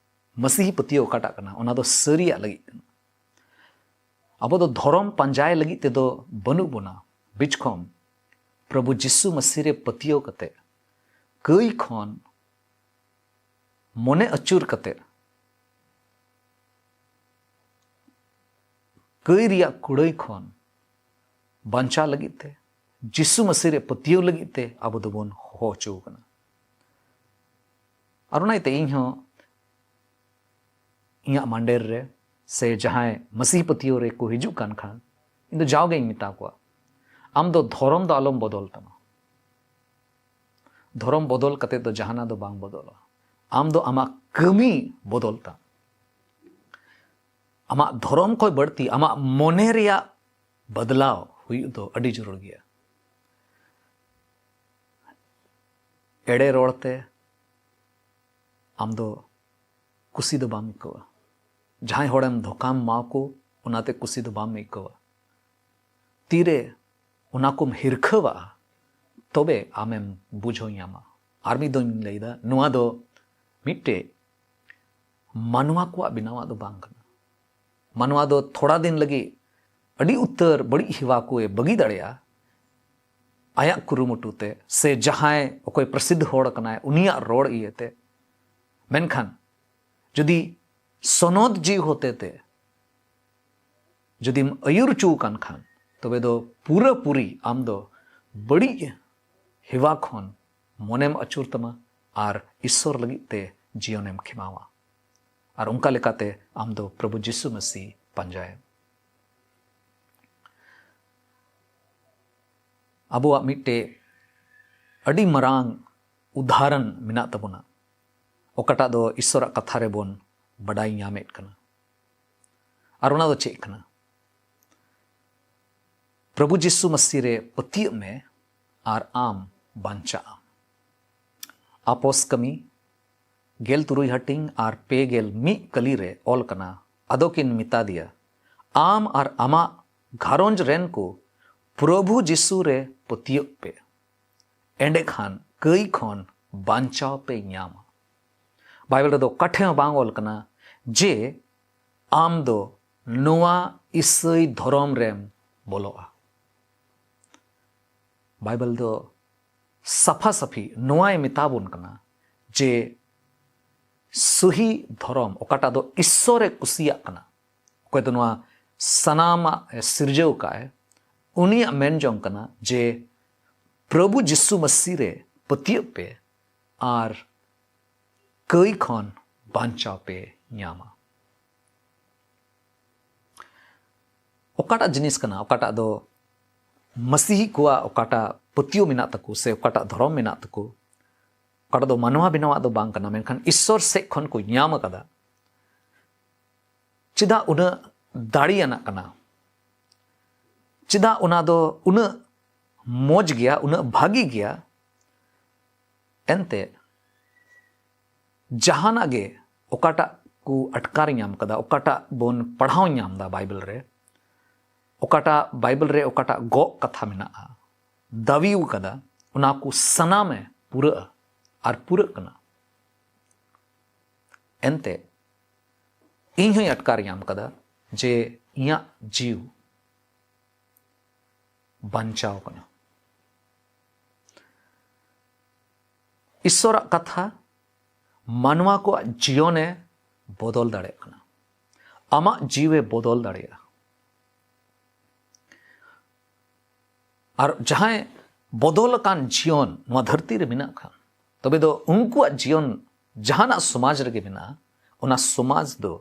ᱢᱟᱹᱥᱤᱦᱤ ᱯᱟᱹᱛᱭᱟᱹᱣ ᱚᱠᱟᱴᱟᱜ ᱠᱟᱱᱟ, ᱚᱱᱟ ᱫᱚ ᱥᱟᱹᱨᱤᱭᱟᱜ ᱞᱟᱹᱜᱤᱫ ᱠᱟᱱᱟ᱾ ᱟᱵᱚ ᱫᱚ ᱫᱷᱚᱨᱚᱢ ᱯᱟᱸᱡᱟᱭ ᱞᱟᱹᱜᱤᱫ ᱛᱮᱫᱚ ᱵᱟᱹᱱᱩᱜ ᱵᱚᱱᱟ᱾ ᱵᱤᱪᱠᱚᱢ ᱯᱨᱚᱵᱷᱩ ᱡᱤᱥᱩ ᱢᱟᱹᱥᱤ ᱨᱮ ᱯᱟᱹᱛᱭᱟᱹᱣ ᱠᱟᱛᱮ, ᱠᱟᱹᱭ ᱠᱷᱚᱱ ᱢᱚᱱᱮ ᱟᱹᱪᱩᱨ ᱠᱟᱛᱮ, ᱠᱟᱹᱭ ᱨᱮᱭᱟᱜ ᱠᱩᱲᱟᱹᱭ ᱠᱷᱚᱱ ᱵᱟᱧᱪᱟᱣ ᱞᱟᱹᱜᱤᱫ ᱛᱮ, ᱡᱤᱥᱩ ᱢᱟᱹᱥᱤ ᱨᱮ ᱯᱟᱹᱛᱭᱟᱹᱣ ᱞᱟᱹᱜᱤᱫ ᱛᱮ ᱟᱵᱚ ᱫᱚᱵᱚᱱ ᱦᱚᱦᱚ ᱦᱚᱪᱚ ᱟᱠᱟᱱᱟ᱾ ᱟᱨ ᱚᱱᱟ ᱤᱭᱟᱹᱛᱮ ᱤᱧ ᱦᱚᱸ ᱤᱧᱟᱹᱜ ᱢᱟᱱᱰᱮᱨ ᱨᱮ ᱥᱮ ᱡᱟᱦᱟᱸᱭ ᱢᱟᱹᱥᱤᱦᱤ ᱯᱟᱹᱛᱭᱟᱹᱣ ᱨᱮ ᱠᱚ ᱦᱤᱡᱩᱜ ᱠᱟᱱ ᱠᱷᱟᱱ, ᱤᱧ ᱫᱚ ᱡᱟᱣᱜᱮᱧ ᱢᱮᱛᱟ ᱠᱚᱣᱟ, "ᱟᱢ ᱫᱚ ᱫᱷᱚᱨᱚᱢ ᱫᱚ ᱟᱞᱚᱢ ᱵᱚᱫᱚᱞ ᱛᱟᱢᱟ᱾ ᱫᱷᱚᱨᱚᱢ ᱵᱚᱫᱚᱞ ᱠᱟᱛᱮ ᱫᱚ ᱡᱟᱦᱟᱱᱟᱜ ᱫᱚ ᱵᱟᱝ ᱵᱚᱫᱚᱞᱚᱜᱼᱟ᱾ ᱟᱢ ᱫᱚ ᱟᱢᱟᱜ ᱠᱟᱹᱢᱤ ᱵᱚᱫᱚᱞ ᱛᱟᱢ᱾ ᱟᱢᱟᱜ ᱫᱷᱚᱨᱚᱢ ᱠᱷᱚᱱ ᱵᱟᱹᱲᱛᱤ ᱟᱢᱟᱜ ᱢᱚᱱᱮ ᱨᱮᱭᱟᱜ ᱵᱚᱫᱞᱟᱣ ᱦᱩᱭᱩᱜ ᱫᱚ ᱟᱹᱰᱤ ᱡᱟᱹᱨᱩᱲ ᱜᱮᱭᱟ᱾" ᱮᱲᱮ ᱨᱚᱲ ᱛᱮ ᱟᱢ ᱫᱚ ᱠᱩᱥᱤ ᱫᱚ ᱵᱟᱢ ᱟᱹᱭᱠᱟᱹᱣᱟ᱾ ᱡᱟᱦᱟᱸᱭ ᱦᱚᱲᱮᱢ ᱫᱷᱳᱠᱟᱢ ᱮᱢᱟ ᱠᱚ, ᱚᱱᱟᱛᱮ ᱠᱩᱥᱤ ᱫᱚ ᱵᱟᱢ ᱟᱹᱭᱠᱟᱹᱣᱟ᱾ ᱛᱤᱨᱮ ᱚᱱᱟ ᱠᱚᱢ ᱦᱤᱨᱠᱷᱟᱹᱣᱟᱜᱼᱟ, ᱛᱚᱵᱮ ᱟᱢᱮᱢ ᱵᱩᱡᱷᱟᱹᱣ ᱧᱟᱢᱟ᱾ ᱟᱨ ᱢᱤᱫ ᱫᱚᱧ ᱞᱟᱹᱭᱫᱟ, ᱱᱚᱣᱟ ᱫᱚ ᱢᱤᱫᱴᱮᱡ ᱢᱟᱱᱣᱟ ᱠᱚᱣᱟᱜ ᱵᱮᱱᱟᱣᱟᱜ ᱫᱚ ᱵᱟᱝ ᱠᱟᱱᱟ᱾ ᱢᱟᱱᱣᱟ ᱫᱚ ᱛᱷᱚᱲᱟ ᱫᱤᱱ ᱞᱟᱹᱜᱤᱫ ᱟᱹᱰᱤ ᱩᱛᱟᱹᱨ ᱵᱟᱹᱲᱤᱡ ᱦᱮᱣᱟ ᱠᱚᱭ ᱵᱟᱹᱜᱤ ᱫᱟᱲᱮᱭᱟᱜᱼᱟ ᱟᱭᱟᱜ ᱠᱩᱨᱩᱢᱩᱴᱩ ᱛᱮ, ᱥᱮ ᱡᱟᱦᱟᱸᱭ ᱚᱠᱚᱭ ᱯᱨᱚᱥᱤᱫᱷ ᱦᱚᱲ ᱠᱟᱱᱟᱭ ᱩᱱᱤᱭᱟᱜ ᱨᱚᱲ ᱤᱭᱟᱹᱛᱮ᱾ ᱢᱮᱱᱠᱷᱟᱱ ᱡᱩᱫᱤ ᱥᱚᱱᱚᱛ ᱡᱤᱣᱤ ᱦᱚᱛᱮᱛᱮ ᱡᱩᱫᱤᱢ ᱟᱹᱭᱩᱨ ᱦᱚᱪᱚ ᱟᱠᱟᱱ ᱠᱷᱟᱱ, ᱛᱚᱵᱮ ᱫᱚ ᱯᱩᱨᱟᱹᱯᱩᱨᱤ ᱟᱢ ᱫᱚ ᱵᱟᱹᱲᱤᱡ ᱦᱮᱣᱟ ᱠᱷᱚᱱ ᱢᱚᱱᱮᱢ ᱟᱹᱪᱩᱨ ᱛᱟᱢᱟ ᱟᱨ ᱤᱥᱥᱚᱨ ᱞᱟᱹᱜᱤᱫ ᱛᱮ ᱡᱤᱭᱚᱱᱮᱢ ᱠᱷᱮᱢᱟᱣᱟ᱾ ᱟᱨ ᱚᱱᱠᱟ ᱞᱮᱠᱟᱛᱮ ᱟᱢ ᱫᱚ ᱯᱨᱚᱵᱷᱩ ᱡᱤᱥᱩ ᱢᱟᱹᱥᱤ ᱯᱟᱸᱡᱟᱭᱮᱢ᱾ ᱟᱵᱚᱣᱟᱜ ᱢᱤᱫᱴᱮᱡ ᱟᱹᱰᱤ ᱢᱟᱨᱟᱝ ᱩᱫᱟᱦᱚᱨᱚᱱ ᱢᱮᱱᱟᱜ ᱛᱟᱵᱚᱱᱟ, ᱚᱠᱟᱴᱟᱜ ᱫᱚ ᱤᱥᱥᱚᱨᱟᱜ ᱠᱟᱛᱷᱟ ᱨᱮᱵᱚᱱ ᱵᱟᱰᱟᱭ ᱧᱟᱢᱮᱫ ᱠᱟᱱᱟ᱾ ᱟᱨ ᱚᱱᱟ ᱫᱚ ᱪᱮᱫ ᱠᱟᱱᱟ? ᱯᱨᱚᱵᱷᱩ ᱡᱤᱥᱩ ᱢᱟᱹᱥᱤ ᱨᱮ ᱯᱟᱹᱛᱭᱟᱹᱜ ᱢᱮ, ᱟᱨ ᱟᱢ ᱵᱟᱧᱪᱟᱜ ᱟᱢ᱾ ᱟᱯᱚᱥ ᱠᱟᱹᱢᱤ ᱜᱮᱞ ᱛᱩᱨᱩᱭ ᱦᱟᱹᱴᱤᱧ ᱟᱨ ᱯᱮ ᱜᱮᱞ ᱢᱤᱫ ᱠᱟᱹᱞᱤ ᱨᱮ ᱚᱞ ᱠᱟᱱᱟ, ᱟᱫᱚ ᱠᱤᱱ ᱢᱮᱛᱟ ᱫᱮᱭᱟ, "ᱟᱢ ᱟᱨ ᱟᱢᱟᱜ ᱜᱷᱟᱨᱚᱸᱡᱽ ᱨᱮᱱ ᱠᱚ ᱯᱨᱚᱵᱷᱩ ᱡᱤᱥᱩ ᱨᱮ ᱯᱟᱹᱛᱭᱟᱹᱜ ᱯᱮ, ᱮᱸᱰᱮᱠᱷᱟᱱ ᱠᱟᱹᱭ ᱠᱷᱚᱱ ᱵᱟᱧᱪᱟᱣ ᱯᱮ ᱧᱟᱢᱟ᱾" ᱵᱟᱭᱵᱮᱞ ᱨᱮᱫᱚ ᱚᱠᱟ ᱴᱷᱮᱱ ᱦᱚᱸ ᱵᱟᱝ ᱚᱞ ᱠᱟᱱᱟ ᱡᱮ ᱟᱢ ᱫᱚ ᱱᱚᱣᱟ ᱤᱥᱟᱹᱭ ᱫᱷᱚᱨᱚᱢ ᱨᱮᱢ ᱵᱚᱞᱚᱜᱼᱟ᱾ ᱵᱟᱭᱵᱮᱞ ᱫᱚ ᱥᱟᱯᱷᱟ ᱥᱟᱹᱯᱷᱤ ᱱᱚᱣᱟᱭ ᱢᱮᱛᱟ ᱵᱚᱱ ᱠᱟᱱᱟ ᱡᱮ ᱥᱚᱦᱤ ᱫᱷᱚᱨᱚᱢ, ᱚᱠᱟᱴᱟᱜ ᱫᱚ ᱤᱥᱥᱚᱨᱮ ᱠᱩᱥᱤᱭᱟᱜ ᱠᱟᱱᱟ, ᱚᱠᱚᱭ ᱫᱚ ᱱᱚᱣᱟ ᱥᱟᱱᱟᱢᱟᱜ ᱮ ᱥᱤᱨᱡᱟᱹᱣ ᱠᱟᱜᱼᱟᱭ, ᱩᱱᱤᱭᱟᱜ ᱢᱮᱱ ᱡᱚᱝ ᱠᱟᱱᱟ ᱡᱮ ᱯᱨᱚᱵᱷᱩ ᱡᱤᱥᱩ ᱢᱟᱹᱥᱤ ᱨᱮ ᱯᱟᱹᱛᱭᱟᱹᱜ ᱯᱮ ᱟᱨ ᱠᱟᱹᱭ ᱠᱷᱚᱱ ᱵᱟᱧᱪᱟᱣ ᱯᱮ ᱧᱟᱢᱟ᱾ ᱚᱠᱟᱴᱟᱜ ᱡᱤᱱᱤᱥ ᱠᱟᱱᱟ, ᱚᱠᱟᱴᱟᱜ ᱫᱚ ᱢᱟᱹᱥᱤᱦᱤ ᱠᱚᱣᱟᱜ ᱚᱠᱟᱴᱟᱜ ᱯᱟᱹᱛᱭᱟᱹᱣ ᱢᱮᱱᱟᱜ ᱛᱟᱠᱚ ᱥᱮ ᱚᱠᱟᱴᱟᱜ ᱫᱷᱚᱨᱚᱢ ᱢᱮᱱᱟᱜ ᱛᱟᱠᱚ, ᱚᱠᱟᱴᱟᱜ ᱫᱚ ᱢᱟᱱᱣᱟ ᱵᱮᱱᱟᱣᱟᱜ ᱫᱚ ᱵᱟᱝ ᱠᱟᱱᱟ, ᱢᱮᱱᱠᱷᱟᱱ ᱤᱥᱥᱚᱨ ᱥᱮᱫ ᱠᱷᱚᱱ ᱠᱚ ᱧᱟᱢ ᱟᱠᱟᱫᱟ, ᱪᱮᱫᱟᱜ ᱩᱱᱟᱹᱜ ᱫᱟᱲᱮᱭᱟᱱᱟᱜ ᱠᱟᱱᱟ? ᱪᱮᱫᱟᱜ ᱚᱱᱟ ᱫᱚ ᱩᱱᱟᱹᱜ ᱢᱚᱡᱽ ᱜᱮᱭᱟ, ᱩᱱᱟᱹᱜ ᱵᱷᱟᱹᱜᱤ ᱜᱮᱭᱟ? ᱮᱱᱛᱮ ᱡᱟᱦᱟᱱᱟᱜ ᱜᱮ, ᱚᱠᱟᱴᱟᱜ ᱠᱚ ᱟᱴᱠᱟᱨ ᱧᱟᱢ ᱠᱟᱫᱟ, ᱚᱠᱟᱴᱟᱜ ᱵᱚᱱ ᱯᱟᱲᱦᱟᱣ ᱧᱟᱢ ᱫᱟ ᱵᱟᱭᱵᱮᱞ ᱨᱮ, ᱚᱠᱟᱴᱟᱜ ᱵᱟᱭᱵᱮᱞ ᱨᱮ ᱚᱠᱟᱴᱟᱜ ᱜᱚᱜ ᱠᱟᱛᱷᱟ ᱢᱮᱱᱟᱜᱼᱟ, ᱫᱟᱵᱤᱣ ᱠᱟᱫᱟ, ᱚᱱᱟ ᱠᱚ ᱥᱟᱱᱟᱢᱮ ᱯᱩᱨᱟᱹᱜᱼᱟ ᱟᱨ ᱯᱩᱨᱟᱹᱜ ᱠᱟᱱᱟ᱾ ᱮᱱᱛᱮ ᱤᱧ ᱦᱚᱸᱧ ᱟᱴᱠᱟᱨ ᱧᱟᱢ ᱠᱟᱫᱟ ᱡᱮ ᱤᱧᱟᱹᱜ ᱡᱤᱣᱤ ᱵᱟᱧᱪᱟᱣ ᱠᱟᱱᱟ᱾ ᱤᱥᱥᱚᱨᱟᱜ ᱠᱟᱛᱷᱟ ᱢᱟᱱᱣᱟ ᱠᱚᱣᱟᱜ ᱡᱤᱭᱚᱱᱮ ᱵᱚᱫᱚᱞ ᱫᱟᱲᱮᱭᱟᱜ ᱠᱟᱱᱟ, ᱟᱢᱟᱜ ᱡᱤᱣᱤ ᱵᱚᱫᱚᱞ ᱫᱟᱲᱮᱭᱟᱜᱼᱟ᱾ ᱟᱨ ᱡᱟᱦᱟᱸᱭ ᱵᱚᱫᱚᱞ ᱟᱠᱟᱱ ᱡᱤᱭᱚᱱ ᱱᱚᱣᱟ ᱫᱷᱟᱹᱨᱛᱤ ᱨᱮ ᱢᱮᱱᱟᱜ ᱠᱷᱟᱱ, ᱛᱚᱵᱮ ᱫᱚ ᱩᱱᱠᱩᱣᱟᱜ ᱡᱤᱭᱚᱱ ᱡᱟᱦᱟᱱᱟᱜ ᱥᱚᱢᱟᱡᱽ ᱨᱮᱜᱮ ᱢᱮᱱᱟᱜᱼᱟ, ᱚᱱᱟ ᱥᱚᱢᱟᱡᱽ ᱫᱚ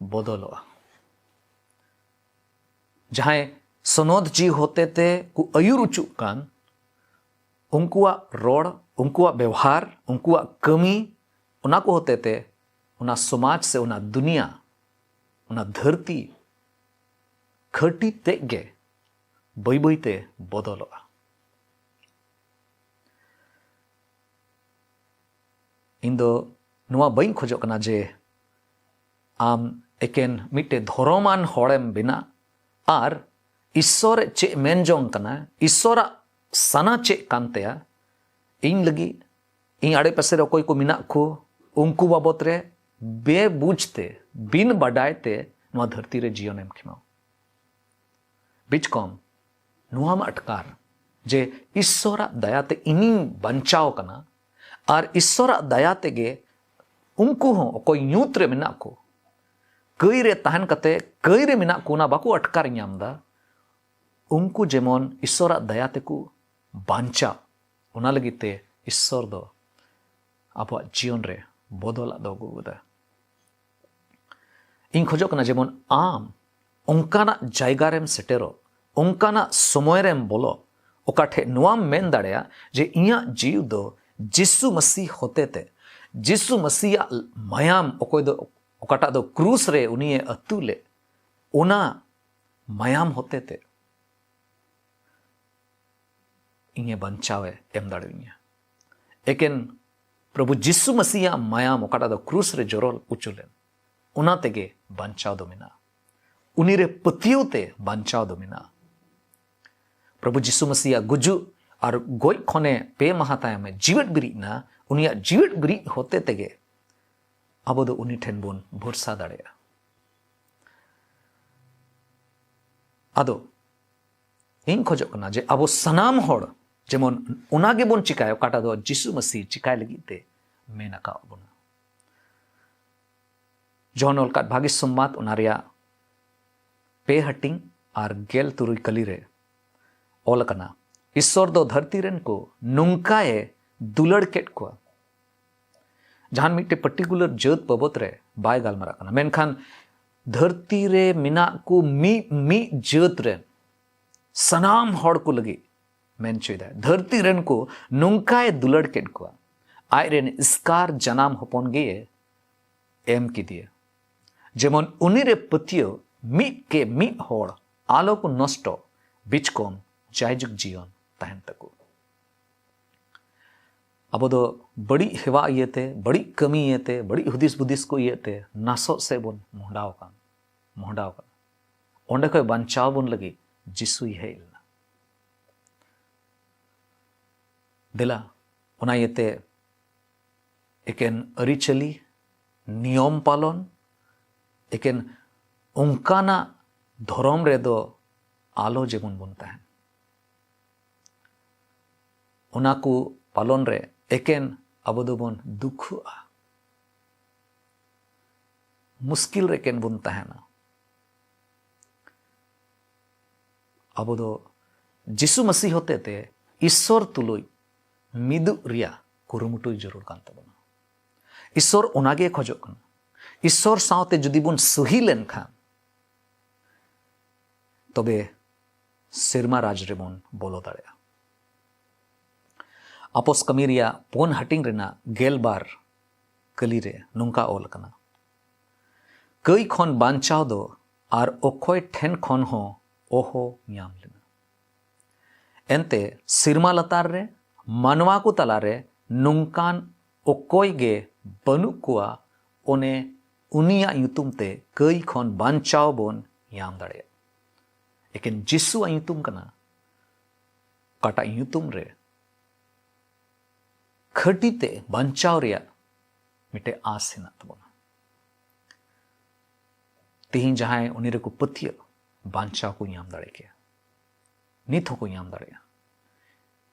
ᱵᱚᱫᱚᱞᱚᱜᱼᱟ᱾ ᱡᱟᱦᱟᱸᱭ ᱥᱚᱱᱚᱛ ᱡᱤᱣᱤ ᱦᱚᱛᱮᱛᱮ ᱠᱚ ᱟᱹᱭᱩᱨ ᱚᱪᱚᱜ ᱠᱟᱱ, ᱩᱱᱠᱩᱣᱟᱜ ᱨᱚᱲ, ᱩᱱᱠᱩᱣᱟᱜ ᱵᱮᱣᱦᱟᱨ, ᱩᱱᱠᱩᱣᱟᱜ ᱠᱟᱹᱢᱤ, ᱚᱱᱟ ᱠᱚ ᱦᱚᱛᱮᱛᱮ ᱚᱱᱟ ᱥᱚᱢᱟᱡᱽ ᱥᱮ ᱚᱱᱟ ᱫᱩᱱᱤᱭᱟ, ᱚᱱᱟ ᱫᱷᱟᱹᱨᱛᱤ ᱠᱷᱟᱹᱴᱤ ᱛᱮᱫ ᱜᱮ ᱵᱟᱹᱭ ᱵᱟᱹᱭᱛᱮ ᱵᱚᱫᱚᱞᱚᱜᱼᱟ᱾ ᱤᱧ ᱫᱚ ᱱᱚᱣᱟ ᱵᱟᱹᱧ ᱠᱷᱚᱡᱚᱜ ᱠᱟᱱᱟ ᱡᱮ ᱟᱢ ᱮᱠᱮᱱ ᱢᱤᱫᱴᱮᱡ ᱫᱷᱚᱨᱚᱢᱟᱱ ᱦᱚᱲᱮᱢ ᱵᱮᱱᱟᱜ ᱟᱨ ᱤᱥᱥᱚᱨ ᱪᱮᱫ ᱢᱮᱱ ᱡᱚᱝ ᱠᱟᱱᱟ, ᱤᱥᱥᱚᱨᱟᱜ ᱥᱟᱱᱟ ᱪᱮᱫ ᱠᱟᱱ ᱛᱟᱭᱟ, ᱤᱧ ᱞᱟᱹᱜᱤᱫ, ᱤᱧ ᱟᱲᱮᱯᱟᱥᱮ ᱨᱮ ᱚᱠᱚᱭ ᱠᱚ ᱢᱮᱱᱟᱜ ᱠᱚ, ᱩᱱᱠᱩ ᱵᱟᱵᱚᱛ ᱨᱮ ᱵᱮᱵᱩᱡᱽ ᱛᱮ, ᱵᱤᱱ ᱵᱟᱰᱟᱭ ᱛᱮ ᱱᱚᱣᱟ ᱫᱷᱟᱹᱨᱛᱤ ᱨᱮ ᱡᱤᱭᱚᱱᱮᱢ ᱠᱷᱮᱢᱟᱣ᱾ ᱵᱤᱪᱠᱚᱢ ᱱᱚᱣᱟᱢ ᱟᱴᱠᱟᱨ ᱡᱮ ᱤᱥᱥᱚᱨᱟᱜ ᱫᱟᱭᱟᱛᱮ ᱤᱧᱤᱧ ᱵᱟᱧᱪᱟᱣ ᱠᱟᱱᱟ, ᱟᱨ ᱤᱥᱥᱚᱨᱟᱜ ᱫᱟᱭᱟ ᱛᱮᱜᱮ ᱩᱱᱠᱩ ᱦᱚᱸ ᱚᱠᱚᱭ ᱧᱩᱛ ᱨᱮ ᱢᱮᱱᱟᱜ ᱠᱚ, ᱠᱟᱹᱭ ᱨᱮ ᱛᱟᱦᱮᱱ ᱠᱟᱛᱮ ᱠᱟᱹᱭ ᱨᱮ ᱢᱮᱱᱟᱜ ᱠᱚ, ᱚᱱᱟ ᱵᱟᱠᱚ ᱟᱴᱠᱟᱨ ᱧᱟᱢ ᱮᱫᱟ, ᱩᱱᱠᱩ ᱡᱮᱢᱚᱱ ᱤᱥᱥᱚᱨᱟᱜ ᱫᱟᱭᱟ ᱛᱮᱠᱚ ᱵᱟᱧᱪᱟᱜ, ᱚᱱᱟ ᱞᱟᱹᱜᱤᱫ ᱛᱮ ᱤᱥᱥᱚᱨ ᱫᱚ ᱟᱵᱚᱣᱟᱜ ᱡᱤᱭᱚᱱ ᱨᱮ ᱵᱚᱫᱚᱞᱟᱜ ᱫᱚ ᱟᱹᱜᱩ ᱠᱟᱫᱟ᱾ ᱤᱧ ᱠᱷᱚᱡᱚᱜ ᱠᱟᱱᱟ ᱡᱮᱢᱚᱱ ᱟᱢ ᱚᱱᱠᱟᱱᱟᱜ ᱡᱟᱭᱜᱟ ᱨᱮᱢ ᱥᱮᱴᱮᱨᱚᱜ, ᱚᱱᱠᱟᱱᱟᱜ ᱥᱚᱢᱚᱭ ᱨᱮᱢ ᱵᱚᱞᱚᱜ, ᱚᱠᱟ ᱴᱷᱮᱡ ᱱᱚᱣᱟᱢ ᱢᱮᱱ ᱫᱟᱲᱮᱭᱟᱜ ᱡᱮ ᱤᱧᱟᱹᱜ ᱡᱤᱣᱤ ᱫᱚ ᱡᱤᱥᱩ ᱢᱟᱹᱥᱤ ᱦᱚᱛᱮᱛᱮ, ᱡᱤᱥᱩ ᱢᱟᱹᱥᱤᱭᱟᱜ ᱢᱟᱭᱟᱢ, ᱚᱠᱚᱭ ᱫᱚ, ᱚᱠᱟᱴᱟᱜ ᱫᱚ ᱠᱨᱩᱥ ᱨᱮ ᱩᱱᱤᱭᱮ ᱟᱹᱛᱩ ᱞᱮᱫ, ᱚᱱᱟ ᱢᱟᱭᱟᱢ ᱦᱚᱛᱮᱛᱮ ᱤᱧᱮ ᱵᱟᱧᱪᱟᱣᱮ ᱮᱢ ᱫᱟᱲᱮᱭᱟᱹᱧᱟ᱾ ᱮᱠᱮᱱ ᱯᱨᱚᱵᱷᱩ ᱡᱤᱥᱩ ᱢᱟᱹᱥᱤᱭᱟᱜ ᱢᱟᱭᱟᱢ, ᱚᱠᱟᱴᱟᱜ ᱫᱚ ᱠᱨᱩᱥ ᱨᱮ ᱡᱚᱨᱚ ᱚᱪᱚ ᱞᱮᱱ, ᱚᱱᱟ ᱛᱮᱜᱮ ᱵᱟᱧᱪᱟᱣ ᱫᱚ ᱢᱮᱱᱟᱜᱼᱟ᱾ ᱩᱱᱤ ᱨᱮ ᱯᱟᱹᱛᱭᱟᱹᱣ ᱛᱮ ᱵᱟᱧᱪᱟᱣ ᱫᱚ ᱢᱮᱱᱟᱜᱼᱟ᱾ ᱯᱨᱚᱵᱷᱩ ᱡᱤᱥᱩ ᱢᱟᱹᱥᱤᱭᱟᱜ ᱜᱩᱡᱩᱜ ᱟᱨ ᱜᱚᱡ ᱠᱷᱚᱱᱮ ᱯᱮ ᱢᱟᱦᱟ ᱛᱟᱭᱚᱢᱮ ᱡᱤᱣᱮᱫ ᱵᱤᱨᱤᱫ ᱮᱱᱟ, ᱩᱱᱤᱭᱟᱜ ᱡᱤᱣᱮᱫ ᱵᱤᱨᱤᱫ ᱦᱚᱛᱮ ᱛᱮᱜᱮ ᱟᱵᱚ ᱫᱚ ᱩᱱᱤ ᱴᱷᱮᱱ ᱵᱚᱱ ᱵᱷᱚᱨᱥᱟ ᱫᱟᱲᱮᱭᱟᱜᱼᱟ᱾ ᱟᱫᱚ ᱤᱧ ᱠᱷᱚᱡᱚᱜ ᱠᱟᱱᱟ ᱡᱮ ᱟᱵᱚ ᱥᱟᱱᱟᱢ ᱦᱚᱲ ᱡᱮᱢᱚᱱ ᱚᱱᱟ ᱜᱮᱵᱚᱱ ᱪᱤᱠᱟᱭᱟ, ᱚᱠᱟᱴᱟᱜ ᱫᱚ ᱡᱤᱥᱩ ᱢᱟᱹᱥᱤ ᱪᱤᱠᱟᱭ ᱞᱟᱹᱜᱤᱫ ᱛᱮ ᱢᱮᱱ ᱟᱠᱟᱫ ᱵᱚᱱᱟ᱾ ᱡᱚᱦᱚᱱ ᱚᱞ ᱠᱟᱫ ᱵᱷᱟᱹᱜᱤ ᱥᱚᱢᱵᱟᱫ, ᱚᱱᱟ ᱨᱮᱭᱟᱜ ᱯᱮ ᱦᱟᱹᱴᱤᱧ ᱟᱨ ᱜᱮᱞ ᱛᱩᱨᱩᱭ ᱠᱟᱹᱞᱤ ᱨᱮ ᱚᱞ ᱟᱠᱟᱱᱟ, ᱤᱥᱥᱚᱨ ᱫᱚ ᱫᱷᱟᱹᱨᱛᱤ ᱨᱮᱱ ᱠᱚ ᱱᱚᱝᱠᱟᱭ ᱫᱩᱞᱟᱹᱲ ᱠᱮᱫ ᱠᱚᱣᱟ᱾ ᱡᱟᱦᱟᱱ ᱢᱤᱫᱴᱮᱡ ᱯᱟᱨᱴᱤᱠᱩᱞᱟᱨ ᱡᱟᱹᱛ ᱵᱟᱵᱚᱛ ᱨᱮ ᱵᱟᱭ ᱜᱟᱞᱢᱟᱨᱟᱜ ᱠᱟᱱᱟ, ᱢᱮᱱᱠᱷᱟᱱ ᱫᱷᱟᱹᱨᱛᱤ ᱨᱮ ᱢᱮᱱᱟᱜ ᱠᱚ ᱢᱤᱫ ᱢᱤᱫ ᱡᱟᱹᱛ ᱨᱮᱱ ᱥᱟᱱᱟᱢ ᱦᱚᱲ ᱠᱚ ᱞᱟᱹᱜᱤᱫ ᱢᱮᱱ ᱦᱚᱪᱚᱭᱮᱫᱟᱭ, ᱫᱷᱟᱹᱨᱛᱤ ᱨᱮᱱ ᱠᱚ ᱱᱚᱝᱠᱟᱭ ᱫᱩᱞᱟᱹᱲ ᱠᱮᱫ ᱠᱚᱣᱟ, ᱟᱡ ᱨᱮᱱ ᱮᱥᱠᱟᱨ ᱡᱟᱱᱟᱢ ᱦᱚᱯᱚᱱ ᱜᱮ ᱮᱢ ᱠᱮᱫᱮᱭᱟ, ᱡᱮᱢᱚᱱ ᱩᱱᱤ ᱨᱮ ᱯᱟᱹᱛᱭᱟᱹᱣ ᱢᱤᱫ ᱠᱮ ᱢᱤᱫ ᱦᱚᱲ ᱟᱞᱚ ᱠᱚ ᱱᱚᱥᱴᱚᱜ, ᱵᱤᱪᱠᱚᱢ ᱡᱟᱭᱡᱩᱜᱽ ᱡᱤᱭᱚᱱ ᱛᱟᱦᱮᱱ ᱛᱟᱠᱚ᱾ ᱟᱵᱚ ᱫᱚ ᱵᱟᱹᱲᱤᱡ ᱦᱮᱣᱟ ᱤᱭᱟᱹᱛᱮ, ᱵᱟᱹᱲᱤᱡ ᱠᱟᱹᱢᱤ ᱤᱭᱟᱹᱛᱮ, ᱵᱟᱹᱲᱤᱡ ᱦᱩᱫᱤᱥ ᱵᱩᱫᱤᱥ ᱠᱚ ᱤᱭᱟᱹᱛᱮ ᱱᱟᱥᱚᱜ ᱥᱮᱫ ᱵᱚᱱ ᱢᱚᱦᱰᱟᱣ ᱟᱠᱟᱱ, ᱢᱚᱦᱰᱟᱣ ᱟᱠᱟᱱᱟ᱾ ᱚᱸᱰᱮ ᱠᱷᱚᱱ ᱵᱟᱧᱪᱟᱣ ᱵᱚᱱ ᱞᱟᱹᱜᱤᱫ ᱡᱤᱥᱩᱭ ᱦᱮᱡ ᱞᱮᱱᱟ᱾ ᱫᱮᱞᱟ, ᱚᱱᱟ ᱤᱭᱟᱹᱛᱮ ᱮᱠᱮᱱ ᱟᱹᱨᱤᱪᱟᱹᱞᱤ, ᱱᱤᱭᱚᱢ ᱯᱟᱞᱚᱱ, ᱮᱠᱮᱱ ᱚᱱᱠᱟᱱᱟᱜ ᱫᱷᱚᱨᱚᱢ ᱨᱮᱫᱚ ᱟᱞᱚ ᱡᱮᱢᱚᱱ ᱵᱚᱱ ᱛᱟᱦᱮᱱ᱾ ᱚᱱᱟ ᱠᱚ ᱯᱟᱞᱚᱱ ᱨᱮ ᱮᱠᱮᱱ ᱟᱵᱚ ᱫᱚᱵᱚᱱ ᱫᱩᱠᱷᱩᱜᱼᱟ, ᱢᱩᱥᱠᱤᱞ ᱨᱮ ᱮᱠᱮᱱ ᱵᱚᱱ ᱛᱟᱦᱮᱱᱟ᱾ ᱟᱵᱚ ᱫᱚ ᱡᱤᱥᱩ ᱢᱟᱹᱥᱤᱦ ᱦᱚᱛᱮᱛᱮ ᱤᱥᱥᱚᱨ ᱛᱩᱞᱩᱡ ᱢᱤᱫᱩᱜ ᱨᱮᱭᱟᱜ ᱠᱩᱨᱩᱢᱩᱴᱩᱭ ᱡᱟᱹᱨᱩᱲ ᱠᱟᱱ ᱛᱟᱵᱚᱱᱟ᱾ ᱤᱥᱥᱚᱨ ᱚᱱᱟᱜᱮ ᱠᱷᱚᱡᱚᱜ ᱠᱟᱱᱟ᱾ ᱤᱥᱥᱚᱨ ᱥᱟᱶᱛᱮ ᱡᱩᱫᱤ ᱵᱚᱱ ᱥᱩᱦᱤ ᱞᱮᱱᱠᱷᱟᱱ, ᱛᱚᱵᱮ ᱥᱮᱨᱢᱟ ᱨᱟᱡᱽ ᱨᱮᱵᱚᱱ ᱵᱚᱞᱚ ᱫᱟᱲᱮᱭᱟᱜᱼᱟ᱾ ᱟᱯᱚᱥ ᱠᱟᱹᱢᱤ ᱨᱮᱭᱟᱜ ᱯᱩᱱ ᱦᱟᱹᱴᱤᱧ ᱨᱮᱱᱟᱜ ᱜᱮᱞ ᱵᱟᱨ ᱠᱟᱹᱞᱤ ᱨᱮ ᱱᱚᱝᱠᱟ ᱚᱞ ᱟᱠᱟᱱᱟ, "ᱠᱟᱹᱭ ᱠᱷᱚᱱ ᱵᱟᱧᱪᱟᱣ ᱫᱚ ᱟᱨ ᱚᱠᱚᱭ ᱴᱷᱮᱱ ᱠᱷᱚᱱ ᱦᱚᱸ ᱚᱦᱚ ᱧᱟᱢ ᱞᱮᱱᱟ᱾ ᱮᱱᱛᱮ ᱥᱮᱨᱢᱟ ᱞᱟᱛᱟᱨ ᱨᱮ ᱢᱟᱱᱣᱟ ᱠᱚ ᱛᱟᱞᱟᱨᱮ ᱱᱚᱝᱠᱟᱱ ᱚᱠᱚᱭ ᱜᱮ ᱵᱟᱹᱱᱩᱜ ᱠᱚᱣᱟ, ᱚᱱᱮ ᱩᱱᱤᱭᱟᱜ ᱧᱩᱛᱩᱢ ᱛᱮ ᱠᱟᱹᱭ ᱠᱷᱚᱱ ᱵᱟᱧᱪᱟᱣ ᱵᱚᱱ ᱧᱟᱢ ᱫᱟᱲᱮᱭᱟᱜ᱾" ᱮᱠᱮᱱ ᱡᱤᱥᱩᱣᱟᱜ ᱧᱩᱛᱩᱢ ᱠᱟᱱᱟ, ᱚᱠᱟᱴᱟᱜ ᱧᱩᱛᱩᱢ ᱨᱮ ᱠᱷᱟᱹᱴᱤ ᱛᱮ ᱵᱟᱧᱪᱟᱣ ᱨᱮᱭᱟᱜ ᱢᱤᱫᱴᱮᱡ ᱟᱸᱥ ᱦᱮᱱᱟᱜ ᱛᱟᱵᱚᱱᱟ᱾ ᱛᱮᱦᱮᱧ ᱡᱟᱦᱟᱸᱭ ᱩᱱᱤ ᱨᱮᱠᱚ ᱯᱟᱹᱛᱭᱟᱹᱜ, ᱵᱟᱧᱪᱟᱣ ᱠᱚ ᱧᱟᱢ ᱫᱟᱲᱮ ᱠᱮᱭᱟ, ᱱᱤᱛ ᱦᱚᱸᱠᱚ ᱧᱟᱢ ᱫᱟᱲᱮᱭᱟᱜᱼᱟ᱾